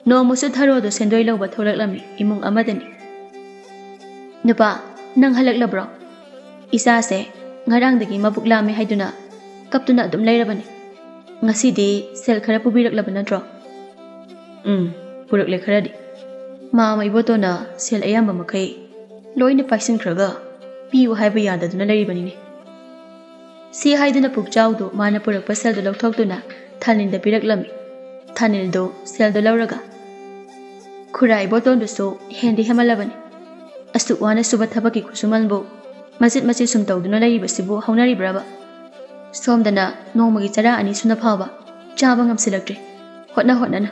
ꯅꯣꯡꯃꯁꯨ ꯊꯔꯣꯗꯣ ꯁꯦꯟꯗꯣꯏ ꯂꯧꯕ ꯊꯣꯛꯂꯛꯂꯝꯃꯤ ꯏꯃꯨꯡ ꯑꯃꯗꯅꯤ꯫ "ꯅꯨꯄꯥ, ꯅꯪ ꯍꯜꯂꯛꯂꯕ꯭ꯔꯣ? ꯏꯆꯥꯁꯦ ꯉꯔꯥꯡꯗꯒꯤ ꯃꯕꯨꯛ ꯂꯥꯝꯃꯦ ꯍꯥꯏꯗꯨꯅ ꯀꯞꯇꯨꯅ ꯑꯗꯨꯝ ꯂꯩꯔꯕꯅꯤ꯫ ꯉꯁꯤꯗꯤ ꯁꯦꯜ ꯈꯔ ꯄꯨꯕꯤꯔꯛꯂꯕ ꯅꯠꯇ꯭ꯔꯣ?" "ꯎꯝ, ꯄꯨꯔꯛꯂꯦ ꯈꯔꯗꯤ꯫ ꯃꯥꯃ ꯏꯕꯣꯇꯣꯟꯅ ꯁꯦꯜ ꯑꯌꯥꯝꯕ ꯃꯈꯩ ꯂꯣꯏꯅ ꯄꯥꯏꯁꯤꯟꯈ꯭ꯔꯒ ꯄꯤꯌꯨ ꯍꯥꯏꯕ ꯌꯥꯗꯗꯨꯅ ꯂꯩꯔꯤꯕꯅꯤꯅꯦ"꯫ ꯁꯤ ꯍꯥꯏꯗꯨꯅ ꯄꯨꯛꯆꯥꯎꯗꯨ ꯃꯥꯅ ꯄꯨꯔꯛꯄ ꯁꯦꯜꯗꯨ ꯂꯧꯊꯣꯛꯇꯨꯅ ꯊꯥꯅꯤꯜꯗ ꯄꯤꯔꯛꯂꯝꯃꯤ꯫ ꯊꯥꯅꯤꯜꯗꯨ ꯁꯦꯜꯗꯨ ꯂꯧꯔꯒ, "ꯈꯨꯔꯥ ꯏꯕꯣꯇꯣꯟꯗꯨꯁꯨ ꯍꯦꯟꯗꯤ ꯍꯦꯟꯃꯜꯂꯕꯅꯤ꯫ ꯑꯁꯨꯛ ꯋꯥꯅ ꯁꯨꯕ ꯊꯕꯛꯀꯤ ꯈꯨꯠꯁꯨꯃꯟꯕꯨ ꯃꯆꯤꯠ ꯃꯆꯤꯠ ꯁꯨꯝ ꯇꯧꯗꯨꯅ ꯂꯩꯔꯤꯕꯁꯤꯕꯨ ꯍꯧꯅꯔꯤꯕ꯭ꯔꯕ? ꯁꯣꯝꯗꯅ ꯅꯣꯡꯃꯒꯤ ꯆꯔꯥ ꯑꯅꯤ ꯁꯨꯅ ꯐꯥꯎꯕ ꯆꯥꯕ ꯉꯝꯁꯤꯜꯂꯛꯇ꯭ꯔꯦ, ꯍꯣꯠꯅ ꯍꯣꯠꯅꯅ"꯫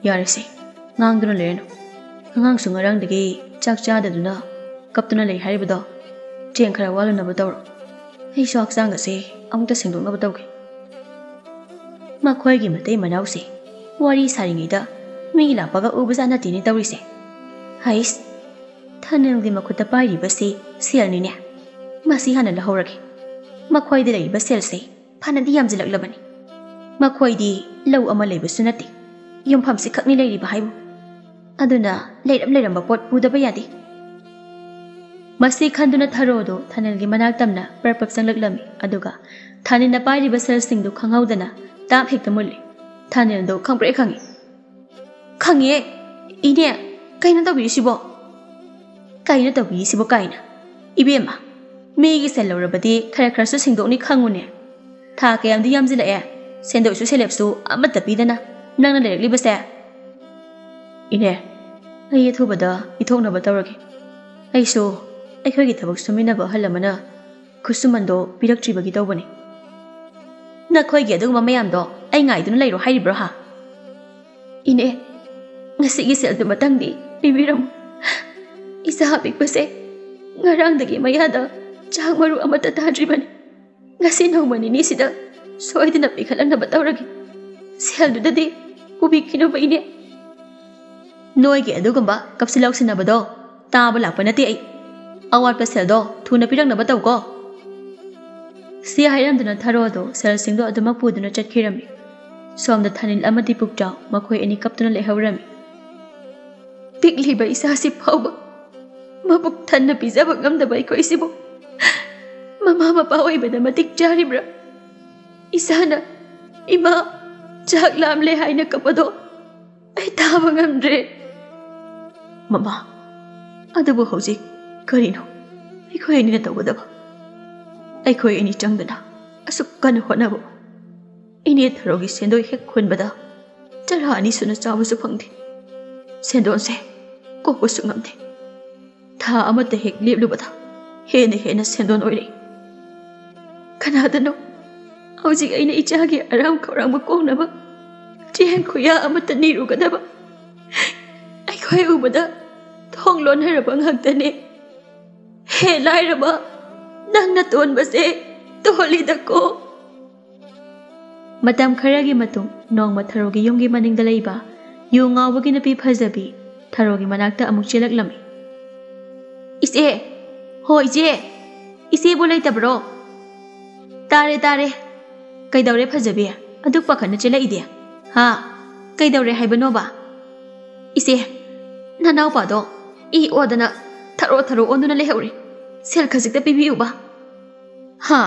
"ꯌꯥꯔꯦꯁꯦ, ꯉꯥꯡꯗꯨꯅ ꯂꯩꯔꯅꯨ꯫ ꯑꯉꯥꯡꯁꯨ ꯉꯔꯥꯡꯗꯒꯤ ꯆꯥꯛ ꯆꯥꯗꯗꯨꯅ ꯀꯞꯇꯨꯅ ꯂꯩ ꯍꯥꯏꯔꯤꯕꯗꯣ꯫ ꯆꯦꯡ ꯈꯔ ꯋꯥꯠꯂꯨꯅꯕ ꯇꯧꯔꯣ꯫ ꯑꯩꯁꯨ ꯍꯛꯆꯥꯡꯒꯁꯦ ꯑꯃꯨꯛꯇ ꯁꯦꯡꯗꯣꯛꯅꯕ ꯇꯧꯒꯦ"꯫ ꯃꯈꯣꯏꯒꯤ ꯃꯇꯩ ꯃꯅꯥꯎꯁꯦ ꯋꯥꯔꯤ ꯁꯥꯔꯤꯉꯩꯗ ꯃꯤ ꯂꯥꯛꯄꯒ ꯎꯕꯖꯥꯠ ꯅꯠꯇꯦꯅꯦ ꯇꯧꯔꯤꯁꯦ꯫ ꯍꯩꯁ, ꯊꯥꯅꯤꯜꯒꯤ ꯃꯈꯨꯠꯇ ꯄꯥꯏꯔꯤꯕꯁꯤ ꯁꯦꯜꯅꯤꯅꯦ꯫ ꯃꯁꯤ ꯍꯥꯟꯅ ꯂꯧꯍꯧꯔꯒꯦ꯫ ꯃꯈꯣꯏꯗ ꯂꯩꯔꯤꯕ ꯁꯦꯜꯁꯦ ꯐꯅꯗꯤ ꯌꯥꯝꯁꯤꯜꯂꯛꯂꯕꯅꯤ꯫ ꯃꯈꯣꯏꯗꯤ ꯂꯧ ꯑꯃ ꯂꯩꯕꯁꯨ ꯅꯠꯇꯦ, ꯌꯨꯝꯐꯝꯁꯤ ꯈꯛꯅꯤ ꯂꯩꯔꯤꯕ ꯍꯥꯏꯕꯨ꯫ ꯑꯗꯨꯅ ꯂꯩꯔꯝ ꯂꯩꯔꯝꯕ ꯄꯣꯠ ꯄꯨꯗꯕ ꯌꯥꯗꯦ꯫ ꯃꯁꯤ ꯈꯟꯗꯨꯅ ꯊꯔꯣꯗꯣ ꯊꯥꯅꯤꯜꯒꯤ ꯃꯅꯥꯛ ꯇꯝꯅ ꯄ꯭ꯔꯞ ꯄ꯭ꯔꯞ ꯆꯪꯂꯛꯂꯝꯃꯤ, ꯑꯗꯨꯒ ꯊꯥꯅꯤꯜꯅ ꯄꯥꯏꯔꯤꯕ ꯁꯦꯜꯁꯤꯡꯗꯨ ꯈꯪꯍꯧꯗꯅ ꯇꯥꯞ ꯍꯦꯛꯇ ꯃꯨꯜꯂꯤ꯫ ꯊꯥꯅꯤꯜꯗꯣ ꯈꯪꯄ꯭ꯔꯦꯛ ꯈꯪꯉꯤ꯫ "ꯈꯪꯉꯦ꯫ ꯏꯅꯦ, ꯀꯩꯅꯣ ꯇꯧꯕꯤꯔꯤꯁꯤꯕꯣ? ꯀꯩꯅꯣ ꯇꯧꯕꯤꯔꯤꯁꯤꯕꯣ ꯀꯥꯏꯅ? ꯏꯕꯦꯝꯃ, ꯃꯤꯒꯤ ꯁꯦꯜ ꯂꯧꯔꯕꯗꯤ ꯈꯔ ꯈꯔꯁꯨ ꯁꯦꯡꯗꯣꯛꯅꯤ ꯈꯪꯉꯨꯅꯦ꯫ ꯊꯥ ꯀꯌꯥꯝꯗꯤ ꯌꯥꯝꯁꯤꯜꯂꯛꯑꯦ, ꯁꯦꯟꯗꯣꯏꯁꯨ ꯁꯦꯂꯦꯞꯁꯨ ꯑꯃꯠꯇ ꯄꯤꯗꯅ ꯅꯪꯅ ꯂꯩꯔꯛꯂꯤꯕꯁꯦ"꯫ "ꯏꯅꯦ, ꯑꯩ ꯑꯊꯨꯕꯗ ꯄꯤꯊꯣꯛꯅꯕ ꯇꯧꯔꯒꯦ꯫ ꯑꯩꯁꯨ ꯑꯩꯈꯣꯏꯒꯤ ꯊꯕꯛ ꯁꯨꯃꯤꯟꯅꯕ ꯑꯍꯜ ꯑꯃꯅ ꯈꯨꯠꯁꯨꯃꯟꯗꯣ ꯄꯤꯔꯛꯇ꯭ꯔꯤꯕꯒꯤ ꯇꯧꯕꯅꯤ"꯫ "ꯅꯈꯣꯏꯒꯤ ꯑꯗꯨꯒꯨꯝꯕ ꯃꯌꯥꯝꯗꯣ ꯑꯩ ꯉꯥꯏꯗꯨꯅ ꯂꯩꯔꯣ ꯍꯥꯏꯔꯤꯕ꯭ꯔꯣ ꯍꯥ?" "ꯏꯅꯦ, ꯉꯁꯤꯒꯤ ꯁꯦꯜꯗꯨꯃꯇꯪꯗꯤ ꯄꯤꯕꯤꯔꯝꯃꯨ꯫ ꯏꯆꯥ ꯑꯄꯤꯛꯄꯁꯦ ꯉꯔꯥꯡꯗꯒꯤ ꯃꯌꯥꯗ ꯆꯥꯛ ꯃꯔꯨ ꯑꯃꯠꯇ ꯇꯥꯗ꯭ꯔꯤꯕꯅꯤ꯫ ꯉꯁꯤ ꯅꯣꯡꯃ ꯅꯤꯅꯤꯁꯤꯗ ꯁꯣꯏꯗꯅ ꯄꯤꯈꯠꯂꯛꯅꯕ ꯇꯧꯔꯒꯦ꯫ ꯁꯦꯜꯗꯨꯗꯗꯤ ꯄꯨꯕꯤꯈꯤꯅꯨꯕ, ꯏꯅꯦ꯫ ꯅꯣꯏꯒꯤ ꯑꯗꯨꯒꯨꯝꯕ ꯀꯞꯁꯤ ꯂꯧꯁꯤꯟꯅꯕꯗꯣ ꯇꯥꯕ ꯂꯥꯛꯄ ꯅꯠꯇꯦ ꯑꯩ꯫ ꯑꯋꯥꯠꯄ ꯁꯦꯜꯗꯣ ꯊꯨꯅ ꯄꯤꯔꯛꯅꯕ ꯇꯧꯀꯣ꯫ ꯁꯤ ꯍꯥꯏꯔꯝꯗꯨꯅ ꯊꯔꯣꯗꯣ ꯁꯦꯜꯁꯤꯡꯗꯣ ꯑꯗꯨꯃꯛ ꯄꯨꯗꯨꯅ ꯆꯠꯈꯤꯔꯝꯃꯤ꯫ ꯁꯣꯝꯗ ꯊꯥꯅꯤꯜ ꯑꯃꯗꯤ ꯄꯨꯛꯆꯥꯎ ꯃꯈꯣꯏ ꯑꯅꯤ ꯀꯞꯇꯨꯅ ꯂꯩꯍꯧꯔꯝꯃꯤ꯫ ꯄꯤꯛꯂꯤꯕ ꯏꯆꯥꯁꯤ ꯐꯥꯎꯕ ꯃꯕꯨꯛ ꯊꯟꯅ ꯄꯤꯖꯕ ꯉꯝꯗꯕ ꯑꯩꯈꯣꯏꯁꯤꯕꯨ ꯃꯃꯥ ꯃꯄꯥ ꯑꯣꯏꯕꯗ ꯃꯇꯤꯛ ꯆꯥꯔꯤꯕ꯭ꯔꯥ? ꯏꯆꯥꯅ "ꯏꯃꯥ, ꯆꯥꯛ ꯂꯥꯝꯂꯦ" ꯍꯥꯏꯅ ꯀꯞꯄꯗꯣ ꯑꯩ ꯇꯥꯕ ꯉꯝꯗ꯭ꯔꯦ꯫ ꯃꯃꯥ, ꯑꯗꯨꯕꯨ ꯍꯧꯖꯤꯛ ꯀꯔꯤꯅꯣ ꯑꯩꯈꯣꯏ ꯑꯅꯤꯅ ꯇꯧꯒꯗꯕ? ꯑꯩꯈꯣꯏ ꯑꯅꯤ ꯆꯪꯗꯅ ꯑꯁꯨꯛ ꯀꯟꯅ ꯍꯣꯠꯅꯕ ꯏꯅꯦ ꯊꯔꯣꯒꯤ ꯁꯦꯟꯗꯣꯏ ꯍꯦꯛ ꯍꯨꯟꯕꯗ ꯆꯔꯥ ꯑꯅꯤ ꯁꯨꯅ ꯆꯥꯕꯁꯨ ꯐꯪꯗꯦ꯫ ꯁꯦꯟꯗꯣꯟꯁꯦ ꯀꯣꯛꯄꯁꯨ ꯉꯝꯗꯦ꯫ ꯊꯥ ꯑꯃꯠꯇ ꯍꯦꯛ ꯂꯦꯞꯂꯨꯕꯗ ꯍꯦꯟꯅ ꯍꯦꯟꯅ ꯁꯦꯟꯗꯣꯟ ꯑꯣꯏꯔꯦ꯫ ꯀꯅꯥꯗꯅꯣ ꯍꯧꯖꯤꯛ ꯑꯩꯅ ꯏꯆꯥꯒꯤ ꯑꯔꯥꯝ ꯈꯧꯔꯥꯡꯕ ꯀꯣꯛꯅꯕ ꯆꯦꯡ ꯈꯨꯌꯥ ꯑꯃꯠꯇ ꯅꯤꯔꯨꯒꯗꯕ? ꯑꯩꯈꯣꯏ ꯎꯕꯗ ꯊꯣꯡ ꯂꯣꯟꯅꯔꯕ ꯉꯥꯛꯇꯅꯦ꯫ ꯍꯦ ꯂꯥꯏꯔꯕ, ꯅꯪꯅ ꯇꯣꯟꯕꯁꯦ ꯇꯣꯜꯂꯤꯗꯀꯣ꯫ ꯃꯇꯝ ꯈꯔꯒꯤ ꯃꯇꯨꯡ ꯅꯣꯡꯃ ꯊꯔꯣꯒꯤ ꯌꯨꯝꯒꯤ ꯃꯅꯤꯡꯗ ꯂꯩꯕ ꯌꯨ ꯉꯥꯎꯕꯒꯤ ꯅꯨꯄꯤ ꯐꯖꯕꯤ ꯊꯔꯣꯒꯤ ꯃꯅꯥꯛꯇ ꯑꯃꯨꯛ ꯆꯦꯜꯂꯛꯂꯝꯃꯤ꯫ "ꯏꯆꯦ! ꯍꯣ ꯏꯆꯦ! ꯏꯆꯦꯕꯨ ꯂꯩꯇꯕ꯭ꯔꯣ?" "ꯇꯥꯔꯦ, ꯇꯥꯔꯦ꯫ ꯀꯩꯗꯧꯔꯦ ꯐꯖꯕꯤ? ꯑꯗꯨꯛ ꯄꯥꯈꯠꯅ ꯆꯦꯜꯂꯛꯏꯗꯤ? ꯍꯥ? ꯀꯩꯗꯧꯔꯦ ꯍꯥꯏꯕꯅꯣꯕ?" "ꯏꯆꯦ, ꯅꯅꯥꯎꯄꯥꯗꯣ ꯏ ꯑꯣꯗꯅ ꯊꯔꯣ ꯊꯔꯣ ꯑꯣꯟꯗꯨꯅ ꯂꯩꯍꯧꯔꯦ꯫ ꯁꯦꯜ ꯈꯖꯤꯛꯇ ꯄꯤꯕꯤꯌꯨꯕ꯫" "ꯍꯥ?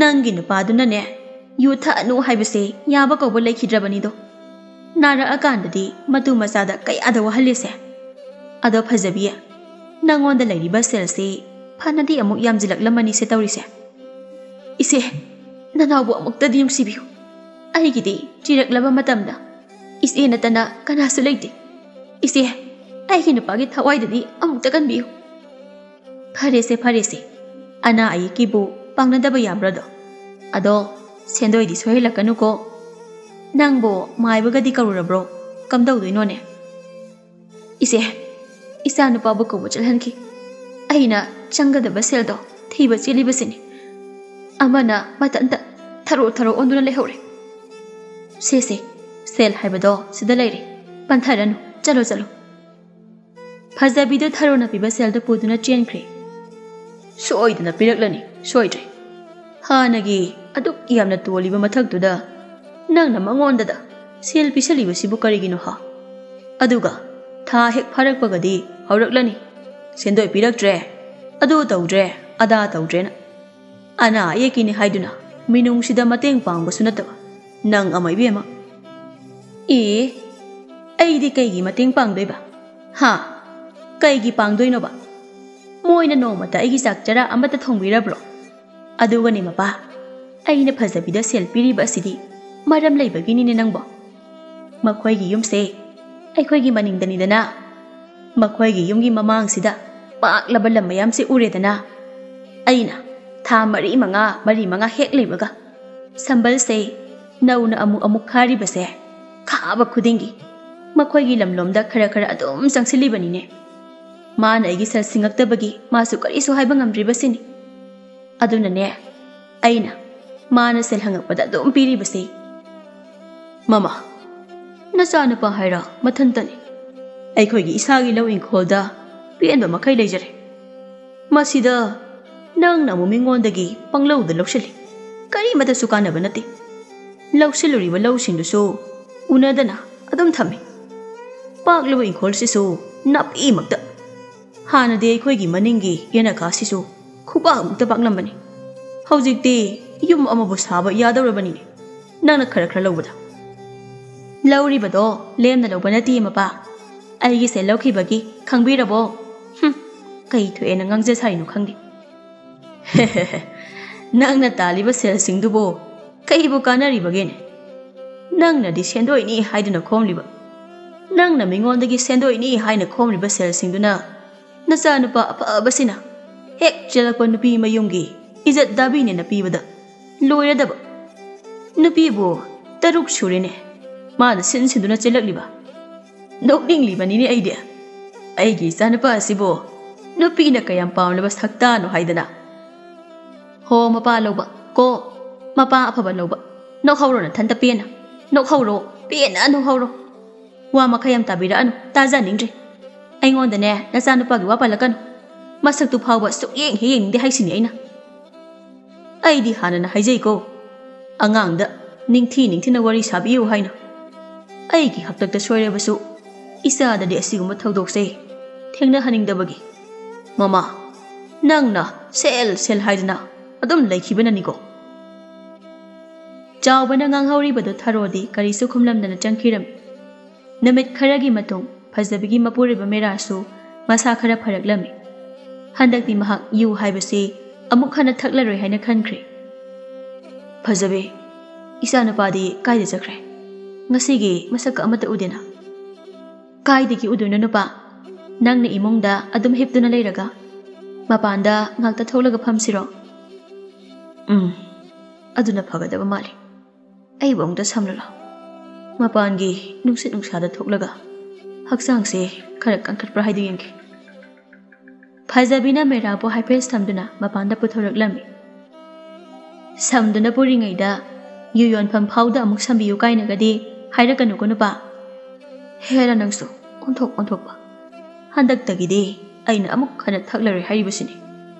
ꯅꯪꯒꯤ ꯅꯨꯄꯥꯗꯨꯅꯅꯦ ꯌꯨ ꯊꯛꯑꯅꯨ ꯍꯥꯏꯕꯁꯦ ꯌꯥꯕ ꯀꯧꯕ ꯂꯩꯈꯤꯗ꯭ꯔꯕꯅꯤꯗꯣ꯫ ꯅꯥꯔꯛꯑꯀꯥꯟꯗꯗꯤ ꯃꯇꯨ ꯃꯆꯥꯗ ꯀꯌꯥꯗ ꯋꯥꯍꯜꯂꯤꯁꯦ꯫ ꯑꯗꯣ ꯐꯖꯕꯤ, ꯅꯪꯉꯣꯟꯗ ꯂꯩꯔꯤꯕ ꯁꯦꯜꯁꯤ ꯐꯅꯗꯤ ꯑꯃꯨꯛ ꯌꯥꯝꯖꯤꯜꯂꯛꯂꯝꯃꯅꯤꯁꯦ ꯇꯧꯔꯤꯁꯦ꯫ ꯏꯆꯦ, ꯅꯅꯥꯎꯕꯨ ꯑꯃꯨꯛꯇꯗꯤ ꯅꯨꯡꯁꯤꯕꯤꯌꯨ꯫ ꯑꯩꯒꯤꯗꯤ ꯆꯤꯔꯛꯂꯕ ꯃꯇꯝꯗ ꯏꯆꯦ ꯅꯠꯇꯅ ꯀꯅꯥꯁꯨ ꯂꯩꯇꯦ꯫ ꯏꯆꯦ, ꯑꯩꯒꯤ ꯅꯨꯄꯥꯒꯤ ꯊꯋꯥꯏꯗꯗꯤ ꯑꯃꯨꯛꯇ ꯀꯟꯕꯤꯌꯨ꯫" "ꯐꯔꯦꯁꯦ, ꯐꯔꯦꯁꯦ꯫ ꯑꯅꯥ ꯑꯌꯦꯛꯀꯤꯕꯨ ꯄꯥꯡꯅꯗꯕ ꯌꯥꯕ꯭ꯔꯗꯣ? ꯑꯗꯣ ꯁꯦꯟꯗꯣꯏꯗꯤ ꯁꯣꯏꯍꯜꯂꯛꯀꯅꯨꯀꯣ꯫ ꯅꯪꯕꯨ ꯃꯥꯏꯕꯒꯗꯤ ꯀꯧꯔꯨꯔꯕ꯭ꯔꯣ?" ꯀꯝꯗꯧꯗꯣꯏꯅꯣꯅꯦ? ꯏꯆꯦ, ꯏꯆꯥ ꯅꯨꯄꯥꯕꯨ ꯀꯧꯕ ꯆꯠꯍꯟꯈꯤ꯫ ꯑꯩꯅ ꯆꯪꯒꯗꯕ ꯁꯦꯜꯗꯣ ꯊꯤꯕ ꯆꯦꯜꯂꯤꯕꯁꯤꯅꯤ꯫ ꯑꯃꯅ ꯃꯊꯟꯇ ꯊꯔꯣ ꯊꯔꯣ ꯑꯣꯟꯗꯨꯅ ꯂꯩꯍꯧꯔꯦ꯫ ꯁꯦ ꯁꯦ, ꯁꯦꯜ ꯍꯥꯏꯕꯗꯣ ꯁꯤꯗ ꯂꯩꯔꯦ꯫ ꯄꯟꯊꯔꯅꯨ, ꯆꯠꯂꯣ ꯆꯠꯂꯣ꯫ ꯐꯖꯕꯤꯗ ꯊꯔꯣꯅ ꯄꯤꯕ ꯁꯦꯜꯗꯨ ꯄꯨꯗꯨꯅ ꯆꯦꯟꯈ꯭ꯔꯦ꯫ ꯁꯣꯏꯗꯅ ꯄꯤꯔꯛꯂꯅꯤ, ꯁꯣꯏꯗ꯭ꯔꯦ꯫ ꯍꯥꯟꯅꯒꯤ ꯑꯗꯨꯛ ꯌꯥꯝꯅ ꯇꯣꯜꯂꯤꯕ ꯃꯊꯛꯇꯨꯗ ꯅꯪꯅ ꯃꯉꯣꯟꯗꯗ ꯁꯦꯜ ꯄꯤꯁꯜꯂꯤꯕꯁꯤꯕꯨ ꯀꯔꯤꯒꯤꯅꯣ ꯍꯥ? ꯑꯗꯨꯒ ꯊꯥ ꯍꯦꯛ ꯐꯥꯔꯛꯄꯒꯗꯤ ꯍꯧꯔꯛꯂꯅꯤ, "ꯁꯦꯟꯗꯣꯏ ꯄꯤꯔꯛꯇ꯭ꯔꯦ, ꯑꯗꯨ ꯇꯧꯗ꯭ꯔꯦ, ꯑꯗꯥ ꯇꯧꯗ꯭ꯔꯦꯅ"꯫ ꯑꯅꯥ ꯑꯌꯦꯛꯀꯤꯅꯤ ꯍꯥꯏꯗꯨꯅ ꯃꯤꯅꯨꯡꯁꯤꯗ ꯃꯇꯦꯡ ꯄꯥꯡꯕꯁꯨ ꯅꯠꯇꯕ ꯅꯪ ꯑꯃ ꯏꯕꯦꯝꯃ꯫ ꯑꯦ, ꯑꯩꯗꯤ ꯀꯩꯒꯤ ꯃꯇꯦꯡ ꯄꯥꯡꯗꯣꯏꯕ? ꯍꯥ? ꯀꯩꯒꯤ ꯄꯥꯡꯗꯣꯏꯅꯣꯕ? ꯃꯣꯏꯅ ꯅꯣꯡꯃꯇ ꯑꯩꯒꯤ ꯆꯥꯛ ꯆꯔꯥ ꯑꯃꯠꯇ ꯊꯣꯡꯕꯤꯔꯕ꯭ꯔꯣ? ꯑꯗꯨꯒꯅꯦ ꯃꯄꯥ, ꯑꯩꯅ ꯐꯖꯕꯤꯗ ꯁꯦꯜ ꯄꯤꯔꯤꯕ ꯑꯁꯤꯗꯤ ꯃꯔꯝ ꯂꯩꯕꯒꯤꯅꯤꯅꯦ ꯅꯪꯕꯣ꯫ ꯃꯈꯣꯏꯒꯤ ꯌꯨꯝꯁꯦ ꯑꯩꯈꯣꯏꯒꯤ ꯃꯅꯤꯡꯗꯅꯤꯗꯅ꯫ ꯃꯈꯣꯏꯒꯤ ꯌꯨꯝꯒꯤ ꯃꯃꯥꯡꯁꯤꯗ ꯄꯥꯛꯂꯕ ꯂꯝ ꯃꯌꯥꯝꯁꯦ ꯎꯔꯦꯗꯅ꯫ ꯑꯩꯅ ꯊꯥ ꯃꯔꯤ ꯃꯉꯥ, ꯃꯔꯤ ꯃꯉꯥ ꯍꯦꯛ ꯂꯩꯕꯒ ꯁꯝꯕꯜꯁꯦ ꯅꯧꯅ ꯑꯃꯨꯛ ꯑꯃꯨꯛ ꯈꯥꯔꯤꯕꯁꯦ ꯈꯥꯕ ꯈꯨꯗꯤꯡꯒꯤ ꯃꯈꯣꯏꯒꯤ ꯂꯝꯂꯣꯝꯗ ꯈꯔ ꯈꯔ ꯑꯗꯨꯝ ꯆꯪꯁꯤꯜꯂꯤꯕꯅꯤꯅꯦ꯫ ꯃꯥꯅ ꯑꯩꯒꯤ ꯁꯦꯜ ꯁꯤꯡꯉꯛꯇꯕꯒꯤ ꯃꯥꯁꯨ ꯀꯔꯤꯁꯨ ꯍꯥꯏꯕ ꯉꯝꯗ꯭ꯔꯤꯕꯁꯤꯅꯤ꯫ ꯑꯗꯨꯅꯅꯦ ꯑꯩꯅ ꯃꯥꯅ ꯁꯦꯜ ꯍꯪꯉꯛꯄꯗ ꯑꯗꯨꯝ ꯄꯤꯔꯤꯕꯁꯤ꯫ ꯃꯃꯥ, ꯅꯆꯥꯅꯨꯄꯥ ꯍꯥꯏꯔ ꯃꯊꯟꯇꯅꯤ꯫ ꯑꯩꯈꯣꯏꯒꯤ ꯏꯁꯥꯒꯤ ꯂꯧ ꯏꯪꯈꯣꯜꯗ ꯄꯦꯟꯕ ꯃꯈꯩ ꯂꯩꯖꯔꯦ꯫ ꯃꯁꯤꯗ ꯅꯪꯅ ꯑꯃꯨꯛ ꯃꯤꯉꯣꯟꯗꯒꯤ ꯄꯪꯂꯧꯗ ꯂꯧꯁꯤꯜꯂꯤ꯫ ꯀꯔꯤꯃꯇꯁꯨ ꯀꯥꯟꯅꯕ ꯅꯠꯇꯦ꯫ ꯂꯧꯁꯤꯜꯂꯨꯔꯤꯕ ꯂꯧꯁꯤꯡꯗꯨꯁꯨ ꯎꯅꯗꯅ ꯑꯗꯨꯝ ꯊꯝꯃꯤ꯫ ꯄꯥꯛꯂꯕ ꯏꯪꯈꯣꯜꯁꯤꯁꯨ ꯅꯥꯄꯤꯃꯛꯇ꯫ ꯍꯥꯟꯅꯗꯤ ꯑꯩꯈꯣꯏꯒꯤ ꯃꯅꯤꯡꯒꯤ ꯌꯦꯅꯈꯥꯁꯤꯁꯨ ꯈꯨꯕꯥꯛꯃꯨꯛꯇ ꯄꯥꯛꯂꯝꯕꯅꯤ꯫ ꯍꯧꯖꯤꯛꯇꯤ ꯌꯨꯝ ꯑꯃꯕꯨ ꯁꯥꯕ ꯌꯥꯗꯧꯔꯕꯅꯤꯅꯦ, ꯅꯪꯅ ꯈꯔ ꯈꯔ ꯂꯧꯕꯗ꯫ ꯂꯧꯔꯤꯕꯗꯣ ꯂꯦꯝꯅ ꯂꯧꯕ ꯅꯠꯇꯦ ꯃꯄꯥ꯫ ꯑꯩꯒꯤ ꯁꯦꯜ ꯂꯧꯈꯤꯕꯒꯤ ꯈꯪꯕꯤꯔꯕꯣ? ꯍꯨꯝ, ꯀꯩ ꯊꯣꯛꯑꯦꯅ ꯉꯥꯡꯖ ꯁꯥꯔꯤꯅꯣ ꯈꯪꯗꯦ꯫ ꯅꯪꯅ ꯇꯥꯜꯂꯤꯕ ꯁꯦꯜꯁꯤꯡꯗꯨꯕꯨ ꯀꯩꯕꯨ ꯀꯥꯟꯅꯔꯤꯕꯒꯦꯅꯦ? ꯅꯪꯅꯗꯤ ꯁꯦꯟꯗꯣꯏꯅꯤ ꯍꯥꯏꯗꯨꯅ ꯈꯣꯝꯂꯤꯕ, ꯅꯪꯅ ꯃꯤꯉꯣꯟꯗꯒꯤ ꯁꯦꯟꯗꯣꯏꯅꯤ ꯍꯥꯏꯅ ꯈꯣꯝꯂꯤꯕ ꯁꯦꯜꯁꯤꯡꯗꯨꯅ ꯅꯆꯥꯅꯨꯄꯥ ꯑꯐꯕꯁꯤꯅ ꯍꯦꯛ ꯆꯦꯜꯂꯛꯄ ꯅꯨꯄꯤ ꯃꯌꯨꯝꯒꯤ ꯏꯖꯠ ꯗꯥꯕꯤꯅꯦꯅ ꯄꯤꯕꯗ ꯂꯣꯏꯔꯗꯕ꯫ ꯅꯨꯄꯤꯕꯨ ꯇꯔꯨꯛ ꯁꯨꯔꯦꯅꯦ ꯃꯥꯅ ꯁꯤꯟ ꯁꯤꯟꯗꯨꯅ ꯆꯦꯜꯂꯛꯂꯤꯕ꯫ ꯅꯣꯛꯅꯤꯡꯂꯤꯕꯅꯤꯅꯦ ꯑꯩꯗꯤ꯫ ꯑꯩꯒꯤ ꯏꯆꯥꯅꯨꯄꯥ ꯑꯁꯤꯕꯨ ꯅꯨꯄꯤꯅ ꯀꯌꯥꯝ ꯄꯥꯝꯂꯕ ꯁꯛꯇꯥꯅꯣ ꯍꯥꯏꯗꯅ꯫ ꯍꯣ, ꯃꯄꯥ ꯂꯧꯕ ꯀꯣ, ꯃꯄꯥ ꯑꯐꯕ ꯂꯧꯕ꯫ ꯅꯣꯛꯍꯧꯔꯣ ꯅꯊꯟꯇ ꯄꯦꯟꯅ꯫ ꯅꯣꯛꯍꯧꯔꯣ, ꯄꯦꯟꯅ ꯅꯣꯛꯍꯧꯔꯣ꯫ ꯋꯥ ꯃꯈꯩ ꯌꯥꯝ ꯇꯥꯕꯤꯔꯛꯑꯅꯨ, ꯇꯥꯖꯅꯤꯡꯗ꯭ꯔꯦ꯫ ꯑꯩꯉꯣꯟꯗꯅꯦ ꯅꯆꯥꯅꯨꯄꯥꯒꯤ ꯋꯥ ꯄꯜꯂꯛꯀꯅꯨ꯫ ꯃꯁꯛꯇꯨ ꯐꯥꯎꯕ ꯁꯨꯛꯌꯦꯡ ꯍꯦꯛ ꯌꯦꯡꯅꯤꯡꯗꯦ ꯍꯥꯏꯁꯤꯅꯤ ꯑꯩꯅ꯫ ꯑꯩꯗꯤ ꯍꯥꯟꯅꯅ ꯍꯥꯏꯖꯩꯀꯣ, ꯑꯉꯥꯡꯗ ꯅꯤꯡꯊꯤ ꯅꯤꯡꯊꯤꯅ ꯋꯥꯔꯤ ꯁꯥꯕꯤꯌꯨ ꯍꯥꯏꯅ꯫ ꯑꯩꯒꯤ ꯍꯥꯛꯇꯛꯇ ꯁꯣꯏꯔꯕꯁꯨ ꯏꯆꯥꯗꯗꯤ ꯑꯁꯤꯒꯨꯝꯕ ꯊꯧꯗꯣꯛꯁꯦ ꯊꯦꯡꯅꯍꯟꯅꯤꯡꯗꯕꯒꯤ꯫ ꯃꯃꯥ, ꯅꯪꯅ ꯁꯦꯜ ꯁꯦꯜ ꯍꯥꯏꯗꯅ ꯑꯗꯨꯝ ꯂꯩꯈꯤꯕꯅꯅꯤꯀꯣ꯫ ꯆꯥꯎꯕꯅ ꯉꯥꯡꯍꯧꯔꯤꯕꯗꯨ ꯊꯔꯣꯗꯤ ꯀꯔꯤꯁꯨ ꯈꯨꯝꯂꯝꯗꯅ ꯆꯪꯈꯤꯔꯝꯃꯤ꯫ ꯅꯨꯃꯤꯠ ꯈꯔꯒꯤ ꯃꯇꯨꯡ ꯐꯖꯕꯤꯒꯤ ꯃꯄꯨꯔꯣꯏꯕ ꯃꯦꯔꯥꯁꯨ ꯃꯁꯥ ꯈꯔ ꯐꯔꯛꯂꯝꯃꯤ꯫ ꯍꯟꯗꯛꯇꯤ ꯃꯍꯥꯛ ꯌꯨ ꯍꯥꯏꯕꯁꯤ ꯑꯃꯨꯛ ꯍꯟꯅ ꯊꯛꯂꯔꯣꯏ ꯍꯥꯏꯅ ꯈꯟꯈ꯭ꯔꯦ꯫ ꯐꯖꯕꯤ, ꯏꯆꯥꯅꯨꯄꯥꯗꯤ ꯀꯥꯏꯗ ꯆꯠꯈ꯭ꯔꯦ? ꯉꯁꯤꯒꯤ ꯃꯁꯛꯀ ꯑꯃꯠꯇ ꯎꯗꯦꯅ꯫ ꯀꯥꯏꯗꯒꯤ ꯎꯗꯣꯏꯅꯣ ꯅꯨꯄꯥ? ꯅꯪꯅ ꯏꯃꯨꯡꯗ ꯑꯗꯨꯝ ꯍꯤꯞꯇꯨꯅ ꯂꯩꯔꯒ ꯃꯄꯥꯟꯗ ꯉꯥꯛꯇ ꯊꯣꯛꯂꯒ ꯐꯝꯁꯤꯔꯣ? ꯎꯝ, ꯑꯗꯨꯅ ꯐꯒꯗꯕ ꯃꯥꯜꯂꯤ꯫ ꯑꯩꯕꯨ ꯑꯃꯨꯛꯇ ꯁꯝꯂꯨꯔꯣ꯫ ꯃꯄꯥꯟꯒꯤ ꯅꯨꯡꯁꯤꯠ ꯅꯨꯡꯁꯥꯗ ꯊꯣꯛꯂꯒ ꯍꯛꯆꯥꯡꯁꯦ ꯈꯔ ꯀꯟꯈꯠꯄ꯭ꯔꯥ ꯍꯥꯏꯗꯨ ꯌꯦꯡꯒꯦ꯫ ꯐꯖꯕꯤꯅ ꯃꯦꯔꯥꯕꯨ ꯍꯥꯏꯐꯦꯠ ꯁꯝꯗꯨꯅ ꯃꯄꯥꯟꯗ ꯄꯨꯊꯣꯔꯛꯂꯝꯃꯤ꯫ ꯁꯝꯗꯨꯅ ꯄꯨꯔꯤꯉꯩꯗ ꯌꯨ ꯌꯣꯟꯐꯝ ꯐꯥꯎꯗ ꯑꯃꯨꯛ ꯁꯝꯕꯤꯌꯨ ꯀꯥꯏꯅꯒꯗꯤ ꯍꯥꯏꯔꯛꯀꯅꯨꯀꯣ ꯅꯨꯄꯥ꯫ ꯍꯦꯔꯥ ꯅꯪꯁꯨ ꯑꯣꯟꯊꯣꯛ ꯑꯣꯟꯊꯣꯛꯄ꯫ ꯍꯟꯗꯛꯇꯒꯤꯗꯤ ꯑꯩꯅ ꯑꯃꯨꯛ ꯍꯟꯅ ꯊꯛꯂꯔꯣꯏ ꯍꯥꯏꯔꯤꯕꯁꯤꯅꯤ꯫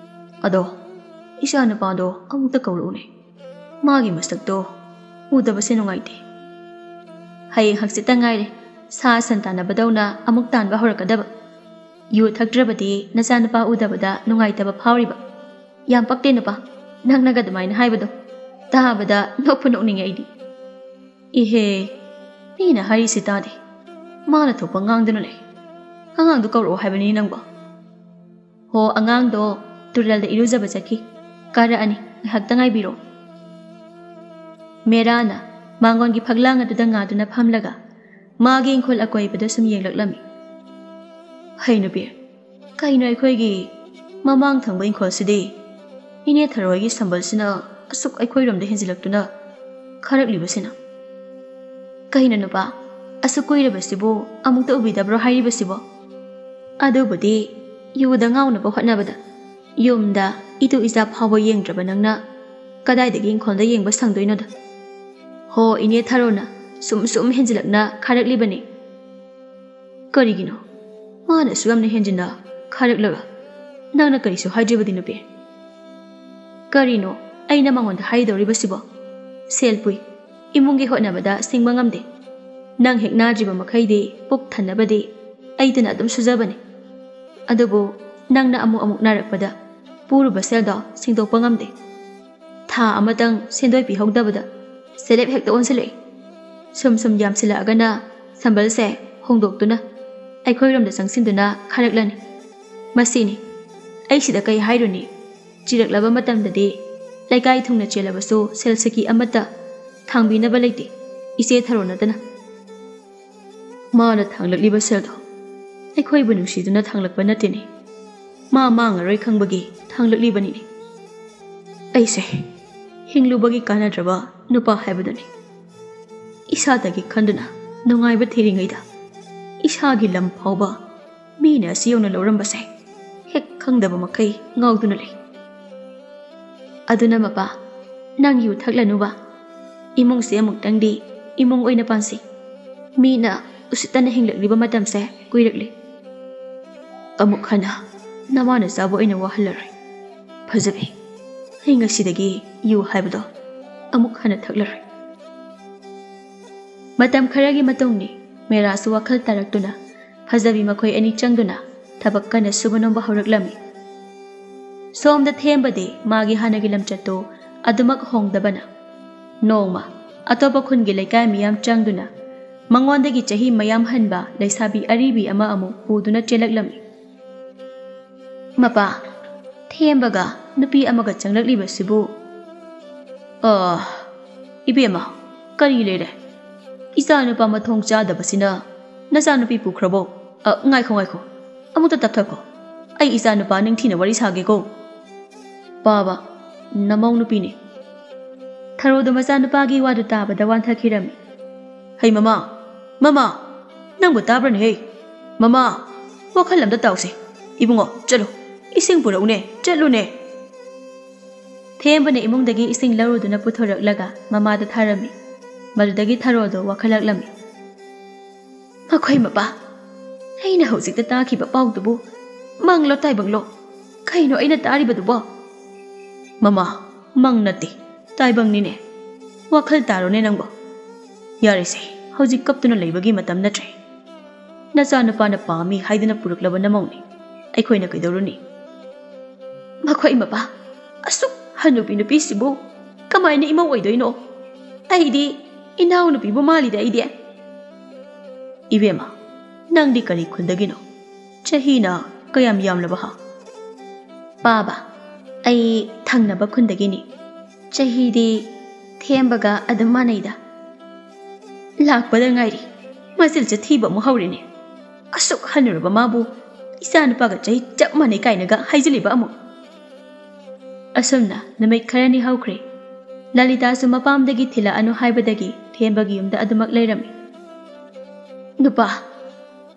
ꯑꯗꯣ ꯏꯆꯥ ꯅꯨꯄꯥꯗꯣ ꯑꯃꯨꯛꯇ ꯀꯧꯔꯛꯎꯅꯦ꯫ ꯃꯥꯒꯤ ꯃꯁꯛꯇꯣ ꯎꯗꯕꯁꯦ ꯅꯨꯡꯉꯥꯏꯇꯦ꯫ ꯍꯌꯦꯡ ꯍꯪꯆꯤꯠꯇ ꯉꯥꯏꯔꯦ ꯁꯥ ꯁꯟ ꯇꯥꯟꯅꯕꯗꯧꯅ ꯑꯃꯨꯛ ꯇꯥꯟꯕ ꯍꯧꯔꯛꯀꯗꯕ꯫ ꯌꯨ ꯊꯛꯇ꯭ꯔꯕꯗꯤ ꯅꯆꯥꯅꯨꯄꯥ ꯎꯗꯕꯗ ꯅꯨꯡꯉꯥꯏꯇꯕ ꯐꯥꯎꯔꯤꯕ꯫ ꯌꯥꯝ ꯄꯛꯇꯦ ꯅꯨꯄꯥ, ꯅꯪꯅꯒ ꯑꯗꯨꯃꯥꯏꯅ ꯍꯥꯏꯕꯗꯣ꯫ ꯇꯥꯕꯗ ꯅꯣꯛꯄꯨ ꯅꯣꯛꯅꯤꯡꯉꯦ ꯑꯩꯗꯤ꯫ ꯏꯍꯦ, ꯃꯤꯅ ꯍꯥꯏꯔꯤꯁꯤ ꯇꯥꯗꯦ꯫ ꯃꯥꯅ ꯊꯣꯛꯄ ꯉꯥꯡꯗꯨꯅ ꯂꯩ꯫ ꯑꯉꯥꯡꯗꯨ ꯀꯧꯔꯛꯑꯣ ꯍꯥꯏꯕꯅꯤ ꯅꯪꯕꯣ꯫ ꯍꯣ, ꯑꯉꯥꯡꯗꯣ ꯇꯨꯔꯦꯜꯗ ꯏꯔꯨꯖꯕ ꯆꯠꯈꯤ꯫ ꯀꯥꯔꯛꯑꯅꯤ, ꯉꯥꯏꯍꯥꯛꯇ ꯉꯥꯏꯕꯤꯔꯣ꯫ ꯃꯦꯔꯥꯅ ꯃꯥꯡꯒꯣꯟꯒꯤ ꯐꯛꯂꯥꯡ ꯑꯗꯨꯗ ꯉꯥꯗꯨꯅ ꯐꯝꯂꯒ ꯃꯥꯒꯤ ꯏꯪꯈꯣꯜ ꯑꯀꯣꯏꯕꯗ ꯁꯨꯝ ꯌꯦꯡꯂꯛꯂꯝꯃꯤ꯫ ꯍꯩ ꯅꯨꯄꯤ, ꯀꯩꯅꯣ ꯑꯩꯈꯣꯏꯒꯤ ꯃꯃꯥꯡ ꯊꯪꯕ ꯏꯪꯈꯣꯜꯁꯤꯗꯤ ꯏꯅꯦ ꯊꯔꯣꯏꯒꯤ ꯁꯝꯕꯜꯁꯤꯅ ꯑꯁꯨꯛ ꯑꯩꯈꯣꯏꯔꯣꯝꯗ ꯍꯦꯟꯖꯤꯜꯂꯛꯇꯨꯅ ꯈꯥꯔꯛꯂꯤꯕꯁꯤꯅ? ꯀꯩꯅꯣ ꯅꯨꯄꯥ, "ꯑꯁꯨꯛ ꯀꯨꯏꯔꯕꯁꯤꯕꯨ ꯑꯃꯨꯛꯇ ꯎꯕꯤꯗꯕ꯭ꯔꯣ ꯍꯥꯏꯔꯤꯕꯁꯤꯕꯣ?" "ꯑꯗꯨꯕꯨꯗꯤ ꯌꯨꯗ ꯉꯥꯎꯅꯕ ꯍꯣꯠꯅꯕꯗ ꯌꯨꯝꯗ ꯏꯇꯨ ꯏꯆꯥ ꯐꯥꯎꯕ ꯌꯦꯡꯗ꯭ꯔꯕ ꯅꯪꯅ ꯀꯗꯥꯏꯗꯒꯤ ꯏꯪꯈꯣꯜꯗ ꯌꯦꯡꯕ ꯁꯪꯗꯣꯏꯅꯣꯗ?" "ꯍꯣ, ꯏꯅꯦ ꯊꯔꯣꯅ ꯁꯨꯝ ꯁꯨꯝ ꯍꯦꯟꯖꯤꯜꯂꯛꯅ ꯈꯥꯔꯛꯂꯤꯕꯅꯤ꯫" "ꯀꯔꯤꯒꯤꯅꯣ? ꯃꯥꯅ ꯑꯁꯨꯛ ꯌꯥꯝꯅ ꯍꯦꯟꯖꯤꯟꯅ ꯈꯥꯔꯛꯂꯒ ꯅꯪꯅ ꯀꯔꯤꯁꯨ ꯍꯥꯏꯗ꯭ꯔꯤꯕꯗꯤ, ꯅꯨꯄꯤ?" "ꯀꯔꯤꯅꯣ ꯑꯩꯅ ꯃꯉꯣꯟꯗ ꯍꯥꯏꯗꯧꯔꯤꯕꯁꯤꯕꯣ? ꯁꯦꯜ ꯄꯨꯏ, ꯏꯃꯨꯡꯒꯤ ꯍꯣꯠꯅꯕꯗ ꯁꯤꯡꯕ ꯉꯝꯗꯦ꯫ ꯅꯪ ꯍꯦꯛ ꯅꯥꯗ꯭ꯔꯤꯕ ꯃꯈꯩꯗꯤ ꯄꯨꯛ ꯊꯟꯅꯕꯗꯤ ꯑꯩꯇꯅ ꯑꯗꯨꯝ ꯁꯨꯖꯕꯅꯤ꯫ ꯑꯗꯨꯕꯨ ꯅꯪꯅ ꯑꯃꯨꯛ ꯑꯃꯨꯛ ꯅꯥꯔꯛꯄꯗ ꯄꯨꯔꯨꯕ ꯁꯦꯜꯗꯣ ꯁꯤꯡꯗꯣꯛꯄ ꯉꯝꯗꯦ꯫ ꯊꯥ ꯑꯃꯇꯪ ꯁꯦꯟꯗꯣꯏ ꯄꯤꯍꯧꯗꯕꯗ ꯁꯦꯂꯦꯞ ꯍꯦꯛꯇ ꯑꯣꯟꯁꯤꯜꯂꯛꯏ꯫ ꯁꯨꯝ ꯁꯨꯝ ꯌꯥꯝꯁꯤꯜꯂꯛꯑꯒꯅ ꯁꯝꯕꯜꯁꯦ ꯍꯣꯡꯗꯣꯛꯇꯨꯅ ꯑꯩꯈꯣꯏꯔꯣꯝꯗ ꯆꯪꯁꯤꯟꯗꯨꯅ ꯈꯥꯔꯛꯂꯅꯤ꯫ ꯃꯁꯤꯅꯤ꯫ ꯑꯩ ꯁꯤꯗ ꯀꯩ ꯍꯥꯏꯔꯨꯅꯤ? ꯆꯤꯔꯛꯂꯕ ꯃꯇꯝꯗꯗꯤ ꯂꯩꯀꯥꯏ ꯊꯨꯡꯅ ꯆꯦꯜꯂꯕꯁꯨ ꯁꯦꯜ ꯁꯤꯀꯤ ꯑꯃꯠꯇ ꯊꯥꯡꯕꯤꯅꯕ ꯂꯩꯇꯦ, ꯏꯆꯦ ꯊꯔꯣ ꯅꯠꯇꯅ꯫ ꯃꯥꯅ ꯊꯥꯡꯂꯛꯂꯤꯕ ꯁꯦꯜꯗꯣ ꯑꯩꯈꯣꯏꯕꯨ ꯅꯨꯡꯁꯤꯗꯨꯅ ꯊꯥꯡꯂꯛꯄ ꯅꯠꯇꯦꯅꯦ꯫ ꯃꯥ ꯃꯥꯡꯉꯔꯣꯏ ꯈꯪꯕꯒꯤ ꯊꯥꯡꯂꯛꯂꯤꯕꯅꯤꯅꯦ꯫ ꯑꯩꯁꯦ ꯍꯤꯡꯂꯨꯕꯒꯤ ꯀꯥꯟꯅꯗ꯭ꯔꯕ ꯅꯨꯄꯥ ꯍꯥꯏꯕꯗꯨꯅꯤ꯫ ꯏꯁꯥꯗꯒꯤ ꯈꯟꯗꯨꯅ ꯅꯨꯡꯉꯥꯏꯕ ꯊꯤꯔꯤꯉꯩꯗ ꯏꯁꯥꯒꯤ ꯂꯝ ꯐꯥꯎꯕ ꯃꯤꯅ ꯑꯁꯤ ꯌꯧꯅ ꯂꯧꯔꯝꯕꯁꯦ ꯍꯦꯛ ꯈꯪꯗꯕ ꯃꯈꯩ ꯉꯥꯎꯗꯨꯅ ꯂꯩ꯫ ꯑꯗꯨꯅ ꯃꯄꯥ, ꯅꯪ ꯌꯨ ꯊꯛꯂꯅꯨꯕ꯫ ꯏꯃꯨꯡꯁꯦ ꯑꯃꯨꯛꯇꯪꯗꯤ ꯏꯃꯨꯡ ꯑꯣꯏꯅ ꯄꯥꯟꯁꯤ꯫ ꯃꯤꯅ ꯎꯁꯤꯠꯇꯅ ꯍꯤꯡꯂꯛꯂꯤꯕ ꯃꯇꯝꯁꯦ ꯀꯨꯏꯔꯛꯂꯦ꯫ ꯑꯃꯨꯛ ꯍꯟꯅ ꯅꯃꯥ ꯅꯆꯥꯕꯨ ꯑꯩꯅ ꯋꯥꯍꯜꯂꯔꯣꯏ꯫ ꯐꯖꯕꯤ, ꯑꯩ ꯉꯁꯤꯗꯒꯤ ꯌꯨ ꯍꯥꯏꯕꯗꯣ ꯑꯃꯨꯛ ꯍꯟꯅ ꯊꯛꯂꯔꯣꯏ꯫" ꯃꯇꯝ ꯈꯔꯒꯤ ꯃꯇꯨꯡꯅꯤ꯫ ꯃꯦꯔꯥꯁꯨ ꯋꯥꯈꯜ ꯇꯥꯔꯛꯇꯨꯅ ꯐꯖꯕꯤ ꯃꯈꯣꯏ ꯑꯅꯤ ꯆꯪꯗꯨꯅ ꯊꯕꯛ ꯀꯟꯅ ꯁꯨꯕ ꯅꯣꯝꯕ ꯍꯧꯔꯛꯂꯝꯃꯤ꯫ ꯁꯣꯝꯗ ꯊꯦꯝꯕꯗꯤ ꯃꯥꯒꯤ ꯍꯥꯟꯅꯒꯤ ꯂꯝꯆꯠꯇꯨ ꯑꯗꯨꯃꯛ ꯍꯣꯡꯗꯕꯅ ꯅꯣꯡꯃ ꯑꯇꯣꯞꯄ ꯈꯨꯟꯒꯤ ꯂꯩꯀꯥꯏ ꯃꯤꯌꯥꯝ ꯆꯪꯗꯨꯅ ꯃꯉꯣꯟꯗꯒꯤ ꯆꯍꯤ ꯃꯌꯥꯝ ꯍꯟꯕ ꯂꯩꯁꯥꯕꯤ ꯑꯔꯤꯕꯤ ꯑꯃ ꯑꯃꯨꯛ ꯄꯨꯗꯨꯅ ꯆꯦꯜꯂꯛꯂꯝꯃꯤ꯫ "ꯃꯄꯥ, ꯊꯦꯝꯕꯒ ꯅꯨꯄꯤ ꯑꯃꯒ ꯆꯪꯂꯛꯂꯤꯕꯁꯤꯕꯨ?" "ꯑ, ꯏꯕꯦꯝꯃ, ꯀꯔꯤ ꯂꯩꯔꯦ? ꯏꯆꯥ ꯅꯨꯄꯥ ꯃꯊꯣꯡ ꯆꯥꯗꯕꯁꯤꯅ ꯅꯆꯥꯅꯨꯄꯤ ꯄꯨꯈ꯭ꯔꯕꯣ? ꯑ, ꯉꯥꯏꯈꯣ, ꯉꯥꯏꯈꯣ, ꯑꯃꯨꯛꯇ ꯇꯞꯊꯈꯣ꯫ ꯑꯩ ꯏꯆꯥ ꯅꯨꯄꯥ ꯅꯤꯡꯊꯤꯅ ꯋꯥꯔꯤ ꯁꯥꯒꯦꯀꯣ꯫" "ꯄꯥꯕ, ꯅꯃꯧ ꯅꯨꯄꯤꯅꯤ꯫" ꯊꯔꯣꯗꯣ ꯃꯆꯥꯅꯨꯄꯥꯒꯤ ꯋꯥꯗꯨ ꯇꯥꯕꯗ ꯋꯥꯟꯊꯈꯤꯔꯝꯃꯤ꯫ "ꯍꯩ ꯃꯃꯥ, "ꯃꯃꯥ, ꯅꯪꯕꯨ ꯇꯥꯕ꯭ꯔꯅꯦꯍꯦ? ꯃꯃꯥ, ꯋꯥꯈꯜ ꯑꯝꯗ ꯇꯥꯎꯁꯦ꯫ ꯏꯕꯨꯡꯉꯣ, ꯆꯠꯂꯨ, ꯏꯁꯤꯡ ꯄꯨꯔꯛꯎꯅꯦ, ꯆꯠꯂꯨꯅꯦ꯫" ꯊꯦꯝꯕꯅ ꯏꯃꯨꯡꯗꯒꯤ ꯏꯁꯤꯡ ꯂꯧꯔꯨꯗꯨꯅ ꯄꯨꯊꯣꯔꯛꯂꯒ ꯃꯃꯥꯗ ꯊꯥꯔꯝꯃꯤ꯫ ꯃꯗꯨꯗꯒꯤ ꯊꯔꯣꯗꯣ ꯋꯥꯈꯜꯂꯛꯂꯝꯃꯤ꯫ "ꯃꯈꯣꯏ ꯃꯄꯥ, ꯑꯩꯅ ꯍꯧꯖꯤꯛꯇ ꯇꯥꯈꯤꯕ ꯄꯥꯎꯗꯨꯕꯨ ꯃꯪꯂꯣ ꯇꯥꯏꯕꯪꯂꯣ? ꯀꯩꯅꯣ ꯑꯩꯅ ꯇꯥꯔꯤꯕꯗꯨꯕꯣ?" "ꯃꯃꯥ, ꯃꯪ ꯅꯠꯇꯦ, ꯇꯥꯏꯕꯪꯅꯤꯅꯦ꯫ ꯋꯥꯈꯜ ꯇꯥꯔꯣꯅꯦ ꯅꯪꯕꯣ꯫ ꯌꯥꯔꯦꯁꯦ, ꯍꯧꯖꯤꯛ ꯀꯞꯇꯨꯅ ꯂꯩꯕꯒꯤ ꯃꯇꯝ ꯅꯠꯇ꯭ꯔꯦ꯫ ꯅꯆꯥꯅꯨꯄꯥꯅ ꯄꯥꯝꯃꯤ ꯍꯥꯏꯗꯨꯅ ꯄꯨꯔꯛꯂꯕ ꯅꯃꯧꯅꯤ꯫ ꯑꯩꯈꯣꯏꯅ ꯀꯩꯗꯧꯔꯨꯅꯤ?" "ꯃꯈꯣꯏ ꯃꯄꯥ, ꯑꯁꯨꯛ ꯍꯟꯅꯨꯕꯤ ꯅꯨꯄꯤꯁꯤꯕꯨ ꯀꯃꯥꯏꯅ ꯏꯃꯧ ꯑꯣꯏꯗꯣꯏꯅꯣ? ꯑꯩꯗꯤ ꯏꯅꯥꯎꯅꯨꯄꯤꯕꯨ ꯃꯥꯜꯂꯤꯗ ꯑꯩꯗꯤ꯫" "ꯏꯕꯦꯝꯃ, ꯅꯪꯗꯤ ꯀꯔꯤ ꯈꯨꯟꯗꯒꯤꯅꯣ? ꯆꯍꯤꯅ ꯀꯌꯥꯝ ꯌꯥꯝꯂꯕ ꯍꯥ?" "ꯄꯥꯕ, ꯑꯩ ꯊꯪꯅꯕ ꯈꯨꯟꯗꯒꯤꯅꯤ꯫ ꯆꯍꯤꯗꯤ ꯊꯦꯝꯕꯒ ꯑꯗꯨꯝ ꯃꯥꯟꯅꯩꯗ꯫ ꯂꯥꯛꯄꯗ ꯉꯥꯏꯔꯤ, ꯃꯆꯤꯜ ꯆꯊꯤꯕ ꯑꯃꯨꯛ ꯍꯧꯔꯦꯅꯦ꯫ ꯑꯁꯨꯛ ꯍꯟꯅꯨꯔꯕ ꯃꯥꯕꯨ ꯏꯆꯥꯅꯨꯄꯥꯒ ꯆꯍꯤ ꯆꯞ ꯃꯥꯟꯅꯩ ꯀꯥꯏꯅꯒ ꯍꯥꯏꯖꯤꯜꯂꯤꯕ ꯑꯃꯨꯛ꯫" ꯑꯁꯨꯝꯅ ꯅꯨꯃꯤꯠ ꯈꯔꯅꯤ ꯍꯧꯈ꯭ꯔꯦ꯫ ꯂꯂꯤꯇꯥꯁꯨ ꯃꯄꯥꯝꯗꯒꯤ ꯊꯤꯜꯂꯛꯑꯅꯨ ꯍꯥꯏꯕꯗꯒꯤ ꯊꯦꯝꯕꯒꯤ ꯌꯨꯝꯗ ꯑꯗꯨꯃꯛ ꯂꯩꯔꯝꯃꯤ꯫ "ꯅꯨꯄꯥ,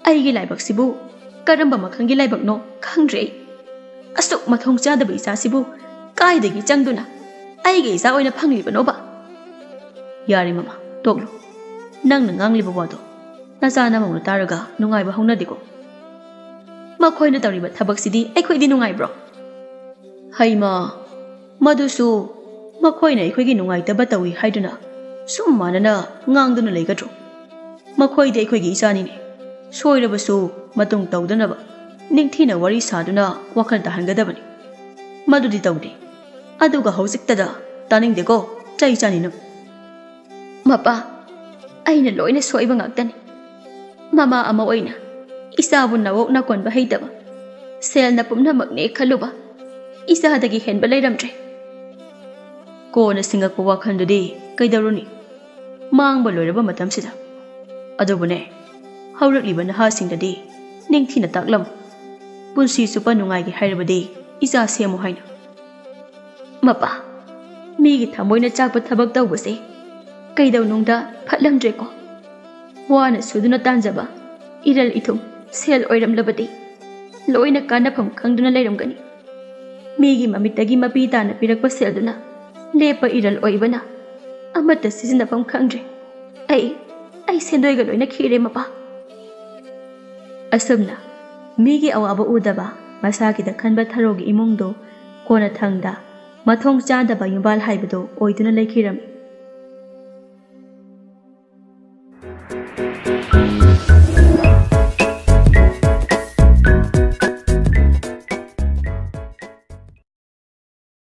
ꯑꯩꯒꯤ ꯂꯥꯏꯕꯛꯁꯤꯕꯨ ꯀꯔꯝꯕ ꯃꯈꯜꯒꯤ ꯂꯥꯏꯕꯛꯅꯣ ꯈꯪꯗ꯭ꯔꯦ ꯑꯩ꯫ ꯑꯁꯨꯛ ꯃꯊꯣꯡ ꯆꯥꯗꯕ ꯏꯆꯥꯁꯤꯕꯨ ꯀꯥꯏꯗꯒꯤ ꯆꯪꯗꯨꯅ ꯑꯩꯒꯤ ꯏꯆꯥ ꯑꯣꯏꯅ ꯐꯪꯂꯤꯕꯅꯣꯕ?" "ꯌꯥꯔꯦ ꯃꯃꯥ, ꯇꯣꯛꯂꯣ꯫ ꯅꯪꯅ ꯉꯥꯡꯂꯤꯕ ꯋꯥꯗꯣ ꯅꯆꯥ ꯅꯃꯧꯅ ꯇꯥꯔꯒ ꯅꯨꯡꯉꯥꯏꯕ ꯍꯧꯅꯗꯦꯀꯣ꯫ ꯃꯈꯣꯏꯅ ꯇꯧꯔꯤꯕ ꯊꯕꯛꯁꯤꯗꯤ ꯑꯩꯈꯣꯏꯗꯤ ꯅꯨꯡꯉꯥꯏꯕ꯭ꯔꯣ? ꯍꯩꯃꯥ, ꯃꯗꯨꯁꯨ ꯃꯈꯣꯏꯅ ꯑꯩꯈꯣꯏꯒꯤ ꯅꯨꯡꯉꯥꯏꯇꯕ ꯇꯧꯏ ꯍꯥꯏꯗꯨꯅ ꯁꯨꯝ ꯃꯥꯟꯅꯅ ꯉꯥꯡꯗꯨꯅ ꯂꯩꯒꯗ꯭ꯔꯣ? ꯃꯈꯣꯏꯗꯤ ꯑꯩꯈꯣꯏꯒꯤ ꯏꯆꯥꯅꯤꯅꯦ꯫ ꯁꯣꯏꯔꯕꯁꯨ ꯃꯇꯨꯡ ꯇꯧꯗꯅꯕ ꯅꯤꯡꯊꯤꯅ ꯋꯥꯔꯤ ꯁꯥꯗꯨꯅ ꯋꯥꯈꯜ ꯇꯥꯍꯟꯒꯗꯕꯅꯤ꯫ ꯃꯗꯨꯗꯤ ꯇꯧꯗꯦ꯫ ꯑꯗꯨꯒ ꯍꯧꯖꯤꯛꯇꯗ ꯇꯥꯅꯤꯡꯗꯦꯀꯣ, ꯆꯩ ꯆꯥꯅꯤ ꯅꯪ꯫" "ꯃꯄꯥ, ꯑꯩꯅ ꯂꯣꯏꯅ ꯁꯣꯏꯕ ꯉꯥꯛꯇꯅꯤ꯫ ꯃꯃꯥ ꯑꯃ ꯑꯣꯏꯅ ꯏꯆꯥꯕꯨ ꯅꯋꯣꯛ ꯅꯀꯣꯟꯕ ꯍꯩꯇꯕ, ꯁꯦꯜꯅ ꯄꯨꯝꯅꯃꯛꯅꯦ ꯈꯜꯂꯨꯕ ꯏꯆꯥꯗꯒꯤ ꯍꯦꯟꯕ ꯂꯩꯔꯝꯗ꯭ꯔꯦ꯫" "ꯀꯣꯟꯅ ꯁꯤꯡꯉꯛꯄ ꯋꯥꯈꯜꯗꯨꯗꯤ ꯀꯩꯗꯧꯔꯨꯅꯤ? ꯃꯥꯡꯕ ꯂꯣꯏꯔꯕ ꯃꯇꯝꯁꯤꯗ꯫ ꯑꯗꯨꯕꯨꯅꯦ, ꯍꯧꯔꯛꯂꯤꯕ ꯅꯍꯥꯁꯤꯡꯗꯗꯤ ꯅꯤꯡꯊꯤꯅ ꯇꯥꯛꯂꯝꯃꯨ꯫ ꯄꯨꯟꯁꯤ ꯆꯨꯞꯄ ꯅꯨꯡꯉꯥꯏꯒꯦ ꯍꯥꯏꯔꯕꯗꯤ ꯏꯆꯥ ꯁꯦꯝꯃꯨ ꯍꯥꯏꯅ꯫" "ꯃꯄꯥ, ꯃꯤꯒꯤ ꯊꯃꯣꯏꯅ ꯆꯥꯛꯄ ꯊꯕꯛ ꯇꯧꯕꯁꯦ ꯀꯩꯗꯧꯅꯨꯡꯗ ꯐꯠꯂꯝꯗ꯭ꯔꯦꯀꯣ꯫ ꯋꯥꯅ ꯁꯨꯗꯨꯅ ꯇꯥꯟꯖꯕ ꯏꯔꯜ ꯏꯊꯨꯝ, ꯁꯦꯜ ꯑꯣꯏꯔꯝꯂꯕꯗꯤ ꯂꯣꯏꯅ ꯀꯥꯟꯅꯐꯝ ꯈꯪꯗꯨꯅ ꯂꯩꯔꯝꯒꯅꯤ꯫ ꯃꯤꯒꯤ ꯃꯃꯤꯠꯇꯒꯤ ꯃꯄꯤ ꯇꯥꯅ ꯄꯤꯔꯛꯄ ꯁꯦꯜꯗꯨꯅ ꯂꯦꯞꯄ ꯏꯔꯜ ꯑꯣꯏꯕꯅ ꯑꯃꯠꯇ ꯁꯤꯖꯤꯟꯅꯐꯝ ꯈꯪꯗ꯭ꯔꯦ꯫ ꯑꯩ, ꯑꯩ ꯁꯦꯟꯗꯣꯏꯒ ꯂꯣꯏꯅ ꯈꯤꯔꯦ ꯃꯄꯥ꯫ ꯑꯁꯨꯝꯅ ꯃꯤꯒꯤ ꯑꯋꯥꯕ ꯎꯗꯕ, ꯃꯁꯥꯒꯤꯗ ꯈꯟꯕ ꯊꯔꯣꯒꯤ ꯏꯃꯨꯡꯗꯣ ꯀꯣꯟꯅꯊꯪꯗ ꯃꯊꯣꯡ ꯆꯥꯗꯕ ꯌꯨꯝꯕꯥꯜ ꯍꯥꯏꯕꯗꯣ ꯑꯣꯏꯗꯨꯅ ꯂꯩꯈꯤꯔꯝꯃꯤ꯫